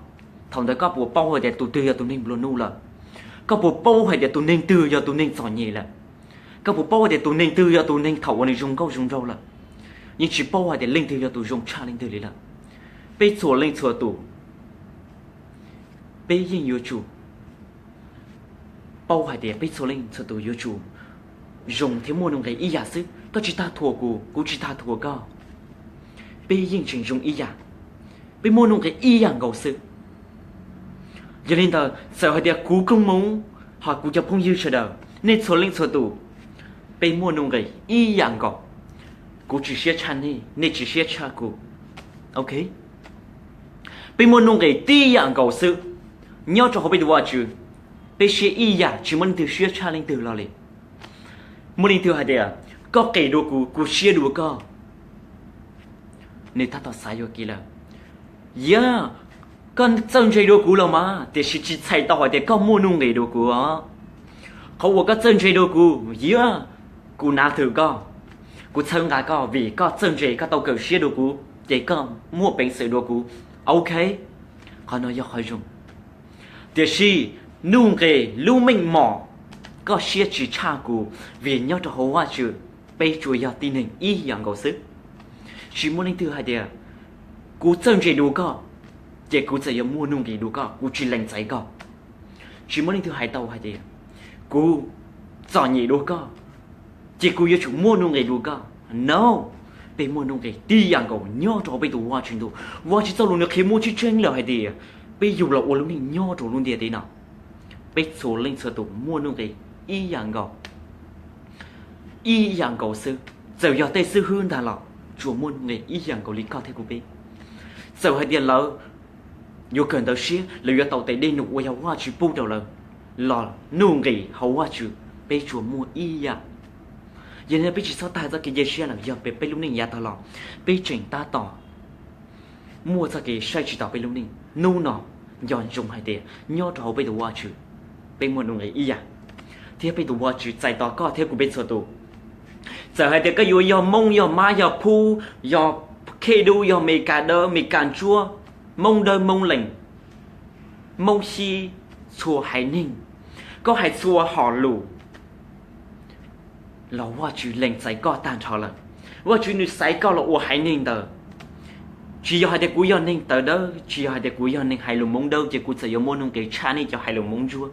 Thaum ntawd koj puas paub hais tias tus twg yog tus neeg nplua nuj lawm? Koj puas paub hais tias tus neeg twg yog tus neeg txom nyem lawm? Koj puas paub hais tias tus neeg twg yog tus neeg thaum uas nws zoo nkauj zoo nraug lawm? Yeej tsis paub hais tias leej twg yog tus zoo tshaj leej twg li lawm. Peb txhua leej txhua tus, peb yeej yuav tsum paub hais tias peb txhua leej txhua tus yuav tsum zoo thiab muaj nuj nqis ib yam xwb. Koj tsis tag thuam kuv, kuv tsis tag thuam koj, peb yeej tseem zoo ib yam, peb muaj nuj nqis ib yam nkaus xwb. Yog li ntawd txawm hais tias kuv Kooj Hmoov, hos kuv cov phooj ywg sawv daws, nej txhua leej txhua tus, peb muaj nuj nqis ib yam nkaus. Kuv tsis siab tshaj nej, nej tsis siab tshaj kuv. Ok, peb muaj nuj nqis tib yam nkaus xwb. Nyob rau hauv peb tus Vajtswv, peb siab ib yam, tsis muaj leej twg siab tshaj leej twg los li. Muaj leej twg hais tias koj qis dua kuv, kuv siab dua koj, nws tab tom xav yuam kev lawm. Yog koj txawj ntse dua kuv los mas, tiam sis tsis txhais tau hais tias koj muaj nuj nqis dua kuv os. Qhov uas koj txawj ntse dua kuv, yog kuv nav thwm koj, kuv txhawb nqa koj vim koj txawj ntse, koj tau kawm siab dua kuv, ces koj muaj peev xwm dua kuv. Ok, qhov no yog qhov zoo. Tiam sis nuj nqis lub meej mom, koj siab tsis tshaj kuv, vim nyob rau hauv Vajtswv, peb tsuas yog tib neeg ib yam nkaus xwb. Tsis muaj leej twg hais tias kuv txawj ntse dua koj, ces kuv txawm yuav muaj nuj nqis dua koj, kuv tsis lees txais koj. Tsis muaj leej twg hais tau hais tias kuv txom nyem dua koj, ces kuv yuav tsum muaj nuj nqis dua koj. No, peb muaj nuj nqis tib yam nkaus nyob rau hauv peb tus Vajtswv ntuj. Vajtswv txoj lus nws qhia muaj tseeb tseeb lawm hais tias peb yug los ua lub neej nyob rau lub ntiaj teb no, peb txhua leej txhua tus muaj nuj nqis ib yam nkaus, ib yam nkaus xwb. Txawm yog tej xib hwb ntag los tsuas muaj nuj nqis ib yam nkaus li koj thiab kuv peb. Txawm hais tias lawv yuav kawm ntawv siab, lawv yuav tau tes dej num uas yog Vajtswv pub rau lawv los nuj nqis hauv Vajtswv peb tsuas muaj ib yam. Yog li peb tsis txhob tag txoj kev cia siab lawm, yog peb lub neej yav tag los peb tseem tab tom muaj txoj kev saib tsis taus peb lub neej. Hnub no nco ntsoov hais tias nyob rau hauv peb tus Vajtswv, peb muaj nuj nqis ib yam, thiab peb tus Vajtswv txais tos koj thiab kuv peb txhua tus. Txawm hais tias koj yuav yog Hmoob, yog Mab, yog Phub, yog Khej Dub, yog Meskas Dawb, Meskas Ntsuab, Hmoob Dawb, Hmoob Lees, Hmoob Xib, txhua haiv neeg, koj hais txhua hom lus los Vajtswv lees txais koj tag nrho lawm. Vajtswv nws xaiv koj los ua haiv neeg ntawd. Tsis yog hais tias kuv yog neeg tawv dawb, tsis yog hais tias kuv yog neeg hais lus Hmoob dawb ces kuv txawm yuav muaj nuj nqis tshaj nej cov hais lus Hmoob ntsuab.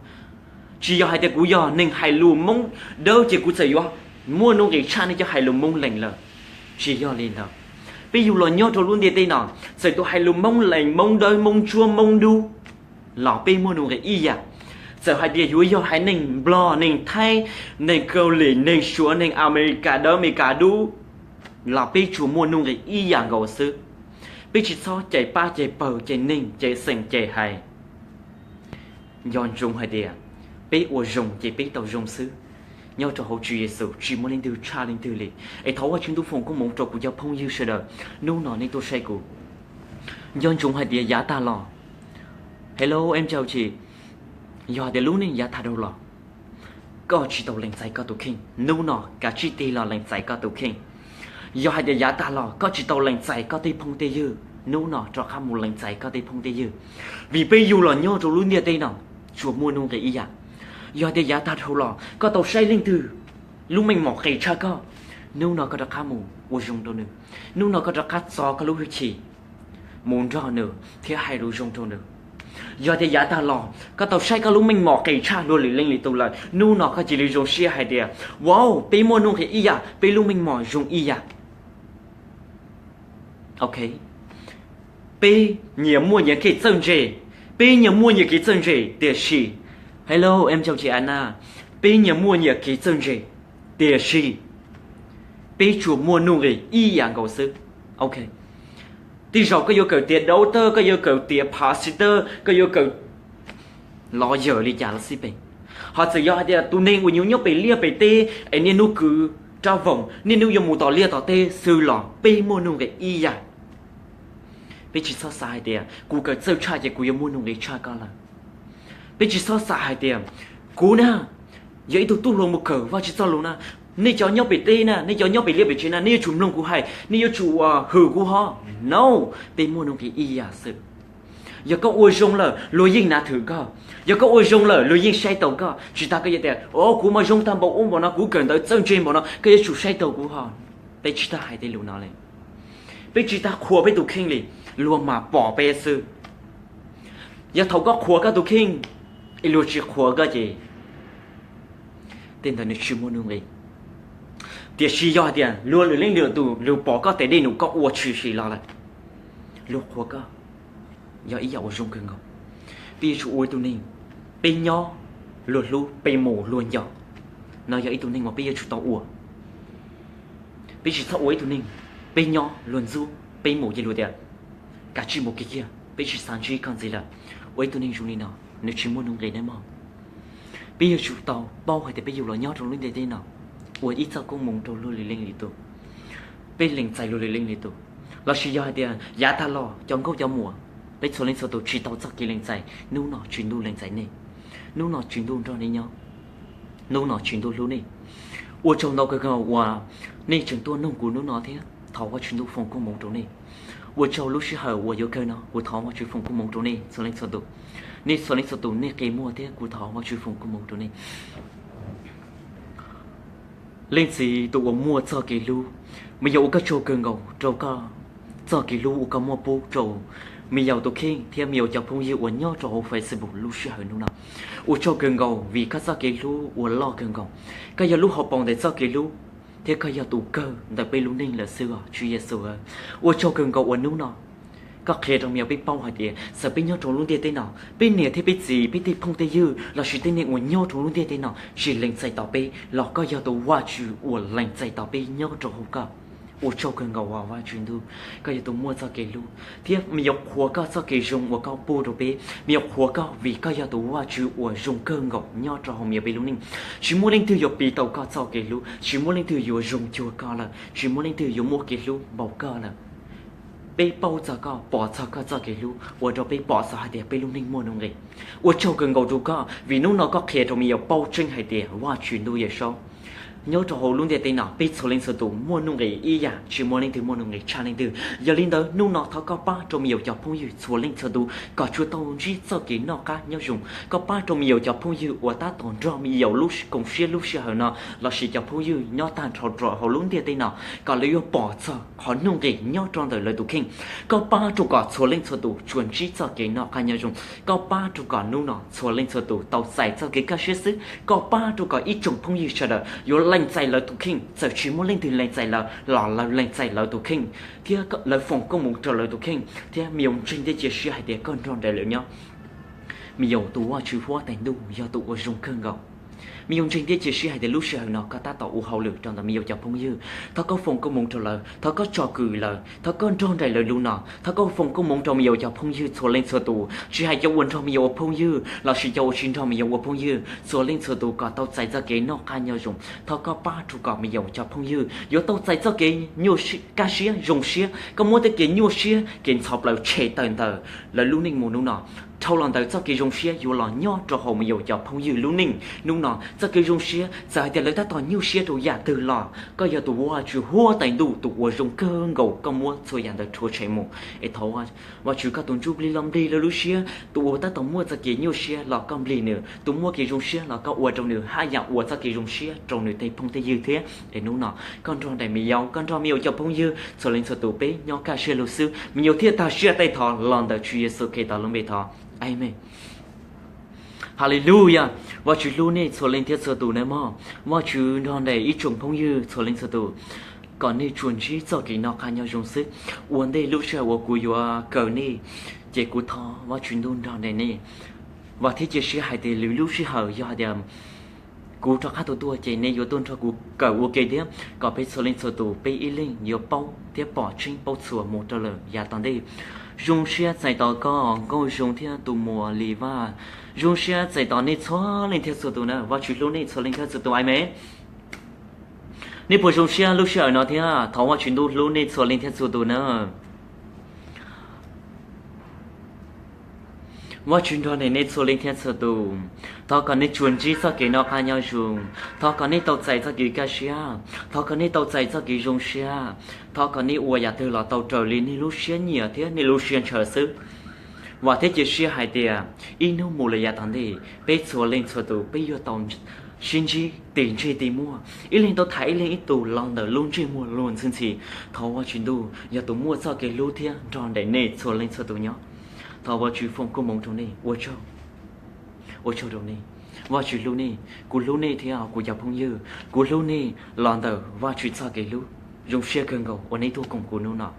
Tsis yog hais tias kuv yog neeg hais lus Hmoob dawb ces kuv txawm yuav muaj nuj nqis tshaj nej cov hais lus Hmoob Lees lawm. Tsis yog li ntawd. Peb yug los nyob rau lub ntiaj teb no, txawm tus hais lus Hmoob Lees, Hmoob Dawb, Hmoob Ntsuab, Hmoob Dub los peb muaj nuj nqis ib yam. Txawm hais tias yuav yog haiv neeg Nplog, neeg Thaib, neeg Kaus Lim, neeg Suav, neeg Amelikas Dawb, Amelikas Dub los peb tsuas muaj nuj nqis ib yam nkaus xwb. Peb tsis txhob cais pab cais pawg, cais neeg cais xeem cais haiv. Nco ntsoov hais tias peb ua zoo ces peb tau zoo xwb. Nyob rau hauv Tswv Yexus tsis muaj leej twg tshaj leej twg li. Es thov Vajtswv ntuj foom koob hmoov rau kuv cov phooj ywg sawv daws hnub no nej tuaj saib kuv. Nco ntsoov hais tias yav tag los, hello em chào chị, yog hais tias lub neej yav tag dhau los koj tsis tau lees txais koj tus kheej, hnub no kav tsij tig los lees txais koj tus kheej. Yog hais tias yav tag los koj tsis tau lees txais koj tej phooj tej ywg, hnub no rov qab mus lees txais koj tej phooj tej ywg. Vim peb yug los nyob rau lub ntiaj teb no tsuas muaj nuj nqis ib yam. Yog hais tias yav tag dhau los koj tau saib leej twg lub meej mom qis tshaj koj, hnub no koj rov qab mus ua zoo rau nws. Hnub no koj rov qab txo koj lub hwj chim mus nrog nws thiab hais lus zoo rau nws. Yog tias yav tag los koj tau saib koj lub meej mom qis tshaj luag lwm leej lwm tus lawm, hnub no koj cia li zoo siab hais tias, wow, peb muaj nuj nqis ib yam, peb lub meej mom zoo ib yam. Ok, peb nyias muaj nyias kev txawj ntse, peb nyias muaj nyias kev txawj ntse, tiam sis, hello em chào chị Anna, peb nyias muaj nyias kev txawj ntse, tiam sis peb tsuas muaj nuj nqis ib yam nkaus xwb. Ok, tej zaum koj yuav kawm tiav doctor, koj yuav kawm tiav pastor, koj yuav kawm lawyer li cas los xij peem. Ho txawm yog hais tias tus neeg uas nyob pem liaj pem teb es niaj hnub kwv rab voos, niaj hnub yuav mus tom liaj tom teb xwb los peb muaj nuj nqis ib yam. Peb tsis txhob xav hais tias kuv kawm txawj tshaj ces kuv yuav muaj nuj nqis tshaj koj lawm. Peb tsis txhob xav hais tias kuv na yog ib tug tub hluas mus kawm Vajtswv txoj lus na, nej cov nyob pem teb na, nej cov nyob pem liaj pem tsev na, nej yuav tsum mloog kuv hais, nej yuav tsum hwm kuv hov. No, peb muaj nuj nqis ib yam xwb. Yog koj ua zoo lawm, luag yeej nav thwm koj. Yog koj ua zoo lawm, luag yeej saib taus koj. Tsis tas koj yuav tias, o, kuv mas zoo tag npaum ub npaum no, kuv kawm ntawv txawj ntse npaum no, koj yuav tsum saib taus kuv ho. Peb tsis tas hais tej lus no li. Peb tsis tas qhuas peb tus kheej li, luag mas pom peb xwb. Yog thaum koj qhuas koj tus kheej, es luag tsis qhuas koj ces tej ntawd nws tsis muaj nuj nqis. Tiam sis yog hais tias luag lwm leej lwm tus luag pom koj tes dej num koj ua tshwm sim los lawm, luag qhuas koj, yog ib yam uas zoo kawg nkaus. Peb yuav tsum ua ib tug neeg, peb nyob luag hlub, peb mus luag nco. No yog ib tug neeg uas peb yuav tsum tau ua. Peb tsis txhob ua ib tug neeg, peb nyob luag ntxub, peb mus ces luag tias, kav tsij mus kiag kiag, peb tsis xav ntsib koj ntxiv lawm. Ua ib tug neeg zoo li no, nws tsis muaj nuj nqis nawb mog. Peb yuav tsum tau paub hais tias peb yug los nyob rau lub ntiaj teb no, ua ib txoj koob hmoov rau luag lwm leej lwm tus. Peb lees txais luag lwm leej lwm tus. Lossis yog hais tias yav tag los cov nkauj cov muam, peb txhua leej txhua tus tsis tau txoj kev lees txais, hnub no Tswv Ntuj lees txais nej. Hnub no Tswv Ntuj nrog nej nyob. Hnub no Tswv Ntuj hlub nej. Ua tsaug ntau kawg nkaus uas nej tseem tuaj noog kuv hnub no thiab thov Vajtswv Ntuj foom koob hmoov rau nej. Ua tsaug lub sij hawm uas yuav kawg no, kuv thov Vajtswv foom koob hmoov rau nej txhua leej txhua tus. Nej txhua leej txhua tus nej qi muag thiab kuv thov Vajtswv foom koob hmoov rau nej. Leej txiv tus uas muaj txoj kev hlub, me yaus ua koj tsaug kawg nkaus rau koj txoj kev hlub uas koj muab pub rau me yaus tus kheej thiab me yaus cov phooj ywg uas nyob rau hauv Facebook lub sij hawm hnub no. Ua tsaug kawg nkaus vim koj txoj kev hlub uas loj kawg nkaus. Koj yog lub hauv paus ntawm txoj kev hlub, thiab koj yog tus kawg ntawm peb lub neej lawm xwb os Tswv Yexus. Ua tsaug kawg nkaus uas hnub no koj qhia rau me yaus peb paub hais tias txawm peb nyob rau lub ntiaj teb no, peb niam thiab peb txiv, peb tej phooj tej ywg lossis tej neeg uas nyob rau lub ntiaj teb no tsis lees txais tos peb los koj yog tus Vajtswv uas lees txais tos peb nyob rau hauv koj. Ua tsaug kawg nkaus os Vajtswv Ntuj, koj yog tus muaj txoj kev hlub thiab me yaus qhuas koj txoj kev zoo uas koj pub rau peb. Me yaus qhuas koj vim koj yog tus Vajtswv uas zoo kawg nkaus nyob rau hauv me yaus peb lub neej. Tsis muaj leej twg yuav piv tau koj txoj kev hlub, tsis muaj leej twg yuav zoo cuag koj lawm, tsis muaj leej twg yuav muaj kev hlub npaum koj lawm. Peb paub txog koj, pom txog koj txoj kev hlub ua rau peb pom txog hais tias peb lub neej muaj nuj nqis. Ua tsaug kawg nkaus rau koj vim hnub no koj qhia rau me yaus paub tseeb hais tias Vajtswv Ntuj Yawmsaub nyob rau hauv lub ntiaj teb no peb txhua leej txhua tus muaj nuj nqis ib yam, tsis muaj leej twg muaj nuj nqis tshaj leej twg. Yog li ntawd hnub no thov koj pab rau me yaus cov phooj ywg txhua leej txhua tus kom tsuas tau ntsib txoj kev noj qab nyob zoo. Koj pab rau me yaus cov phooj ywg uas tab tom nrog me yaus lub koom siab lub sij hawm no lossis cov phooj ywg nyob tag nrho rau hauv lub ntiaj teb no kom lawv yuav pom txog qhov nuj nqis nyob rau ntawm lawv tus kheej. Koj pab rau kom txhua leej txhua tus tsuas ntsib txoj kev noj qab nyob zoo. Koj pab rau kom hnub no txhua leej txhua tus tau txais txoj kev kaj siab xwb. Koj pab rau kom ib tsoom phooj ywg sawv daws yuav lees txais lawv tus kheej, txawm tsis muaj leej twg lees txais lawv los lawv lees txais lawv tus kheej thiab lawv foom koob hmoov rau lawv tus kheej. Thiab me yaus ntseeg thiab cia siab hais tias koj nrog nraim lawv nyob. Me yaus tus Vajtswv huab tais ntuj yog tus uas zoo kawg nkaus. Me yaus ntseeg thiab cia siab hais tias lub sij hawm no koj tab tom ua hauj lwm rau ntawm me yaus cov phooj ywg. Thov koj foom koob hmoov rau lawv, thov koj tsom kwm lawv, thov koj nrog nraim lawv lub no. Thov koj foom koob hmoov rau me yaus cov phooj ywg txhua leej txhua tus, tsis hais cov uas nrog me yaus ua phooj ywg lossis cov uas tsis nrog me yaus ua phooj ywg, txhua leej txhua tus kom tau txais txoj kev noj qab nyob zoo. Thov koj pab rau kom me yaus cov phooj ywg yuav tau txais txoj kev nyuaj kaj siab zoo siab. Koj muab tej kev nyuaj siab kev ntxhov plaws tshem tawm ntawm lawv lub neej mus hnub no. Dhau los ntawm txoj kev zoo siab yuav los nyob rau hauv me yaus cov phooj ywg lub neej hnub no. Txoj kev zoo siab txawm hais tias lawv tab tom nyuaj siab rau yam twg los koj yog tus Vajtswv huab tais ntuj tus uas zoo kawg nkaus, koj muab txhua yam ntawd rhuav tshem mus. Es thov Vajtswv koj tus ntsuj plig los nplig lawv lub siab, tus uas tab tom muaj txoj kev nyuaj siab los koj nplig nws, tus muaj kev zoo siab los koj ua rau nws haj yam ua txoj kev zoo siab rau nws tej phooj tej ywg thiab. Es hnub no koj nrog nraim me yaus, koj nrog me yaus cov phooj ywg txhua leej txhua tus peb nyob kaj siab lug xwb, me yaus thiaj tag siab tej thov los ntawm Tswv Yexus Khetos lub npe thov. Amees. Haleluya. Vajtswv hlub nej txhua leej thiab txhua tus nawb mog. Vajtswv nrog nraim ib tsoom phooj ywg txhua leej txhua tus kom nej tsuas ntsib txoj kev noj qab nyob zoo xwb. Ua ntej lub sij hawm uas kuv yuav kawm nej, ces kuv thov Vajtswv ntuj nrog nraim nej. Vam thiab cia siab hais tias lwm lub sij hawm yog hais tias kuv rov qab tau tuaj ces nej yuav tuaj nrog kuv kawm ua ke thiab kom peb txhua leej txhua tus peb ib leeg yuav paub thiab pom tseeb paub txhua mus rau lawm yav tom ntej. Zoo siab txais tos koj Nkauj Zoo thiab tus muam Li Vaj. Zoo siab txais tos nej txhua leej thiab txhua tus na. Vajtswv hlub nej txhua leej thiab txhua tus. Amees. Nej puas zoo siab lub sij hawm no thiab? Thov Vajtswv ntuj hlub nej txhua leej thiab txhua tus na. Vajtswv nrog nraim nej txhua leej thiab txhua tus. Thov kom nej tsuas ntsib txoj kev noj qab nyob zoo. Thov kom nej tau txais txoj kev kaj siab. Thov kom nej tau txais txoj kev zoo siab. Thov kom nej ua yam twg los tau raws li nej lub siab nyiam thiab nej lub siab ntshaw xwb. Vam thiab cia siab hais tias ib hnub mus lawm yav tom ntej, peb txhua leej txhua tus peb yuav tau sib ntsib tig ntsej tig muag, ib leeg tau tham ib leeg ib tug los ntawm lub ntsej muag luag ntxhi ntxhi. Thov Vajtswv Ntuj yog tus muaj txoj kev hlub thiab nrog nraim nej txhua leej txhua tus nyob. Thov Vajtswv foom koob hmoov rau nej. Ua tsaug, ua tsaug rau nej. Vajtswv hlub nej, kuv hlub nej thiab kuv cov phooj ywg, kuv hlub nej los ntawm Vajtswv txoj kev hlub. Zoo siab kawg nkaus uas nej tuaj koom kuv hnub no.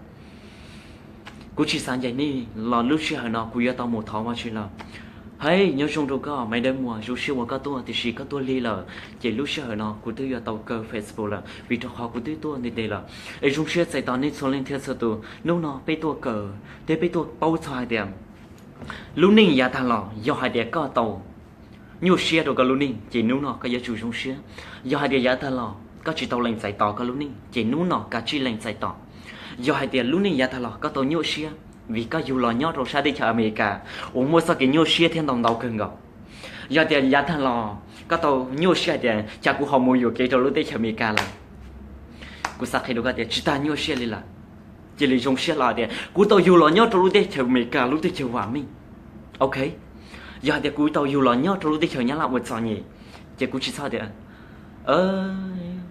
Kuv tsis xav ncaim nej los lub sij hawm no kuv yuav tau mus thov Vajtswv lawm. Hais nyob zoo rau koj Maiv Dawb Muas, zoo siab uas koj tuaj, tiam sis koj tuaj lig lawm, ces lub sij hawm no kuv twb yuav tau kaw Facebook lawm vim rau qhov kuv twb tuaj ntev ntev lawm. Es zoo siab txais tos nej txhua leej thiab txhua tus. Hnub no peb tuaj kawm thiab peb tuaj paub txog hais tias lub neej yav tag los yog hais tias koj tau nyuaj siab rau koj lub neej ces hnub no koj yuav tsum zoo siab. Yog hais tias yav tag los koj tsis tau lees txais tos koj lub neej ces hnub no koj tsij lees txais tos. Yog hais tias lub neej yav tag los koj tau nyuaj siab vim koj yug los nyob rau sab teb chaws Amelikas uas muaj txoj kev nyuaj siab thiab ntau ntau kawg nkaus. Yog tias yav tag los koj tau nyuaj siab hais tias cas kuv ho mus yuam kev rau lub teb chaws Amelikas lawm, kuv xav qhia rau koj tias tsis tas nyuaj siab li lawm. Cia li zoo siab hlo tias kuv tau yug los nyob rau lub teb chaws Amelikas, lub teb chaws vam meej. Ok, yog hais tias kuv tau yug los nyob rau lub teb chaws Nyab Laj uas txom nyem, ces kuv tsis txhob tias,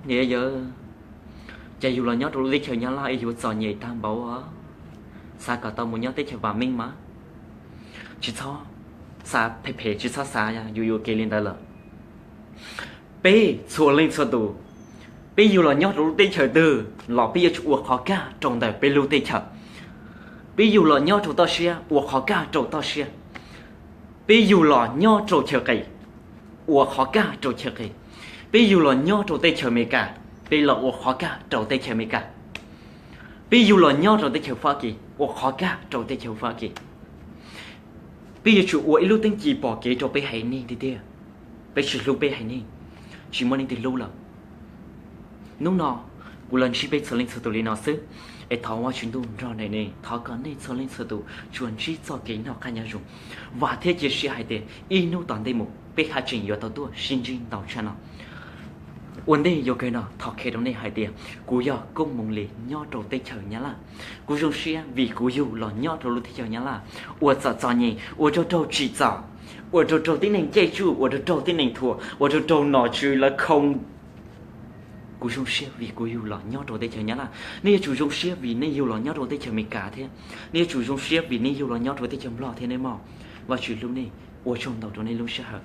niam yawg, cas yug los nyob rau lub teb chaws Nyab Laj es yuav txom nyem tag npaum, xav kom tau mus nyob teb chaws vam meej mas. Tsis txhob xav phem phem, tsis txhob xav yuam yuam kev li ntawd lawm. Peb txhua leej txhua tus, peb yug los nyob rau lub teb chaws twg los peb yuav tsum ua qhov kaj rau ntawm peb lub teb chaws. Peb yug los nyob rau toj siab, ua qhov kaj rau toj siab. Peb yug los nyob rau chaw qis, ua qhov kaj rau chaw qis. Peb yug los nyob rau teb chaws Amelikas, peb los ua qhov kaj rau teb chaws Amelikas. Peb yug los nyob rau teb chaws Fab Kis, ua qhov kaj rau teb chaws Fab Kis. Peb yuav tsum ua ib lub teeb ci pom kev rau peb haiv neeg tiag tiag. Peb tsis hlub peb haiv neeg, tsis muaj leej twg hlub lawm. Hnub no kuv los ntsib peb txhua leej txhua tus li no xwb, es thov Vajtswv Ntuj nrog nraim nej, thov kom nej txhua leej txhua tus tsuas ntsib txoj kev noj qab nyob zoo. Vam thiab cia siab hais tias ib hnub tom ntej mus peb haj tseem yuav tau tuaj sib ntsib ntau tshaj no. Ua ntej yuav kawg no thov qhia rau nej hais tias kuv yog Koob Moov Lis nyob rau teb chaws Nyab Laj. Kuv zoo siab vim kuv yug los nyob rau lub teb chaws Nyab Laj uas txom txom nyem, uas raug raug tsim txom, uas raug raug tib neeg caij tsuj, uas raug raug tib neeg thuam, uas raug raug nom tswv lawv khoo. Kuv zoo siab vim kuv yug los nyob rau teb chaws Nyab Laj. Nej yuav tsum zoo siab vim nej yug los nyob rau teb chaws Amelikas thiab. Nej yuav tsum zoo siab vim nej yug los nyob rau teb chaws Nplog thiab nej mog. Vajtswv hlub nej, ua tsaug ntau rau nej lub sij hawm.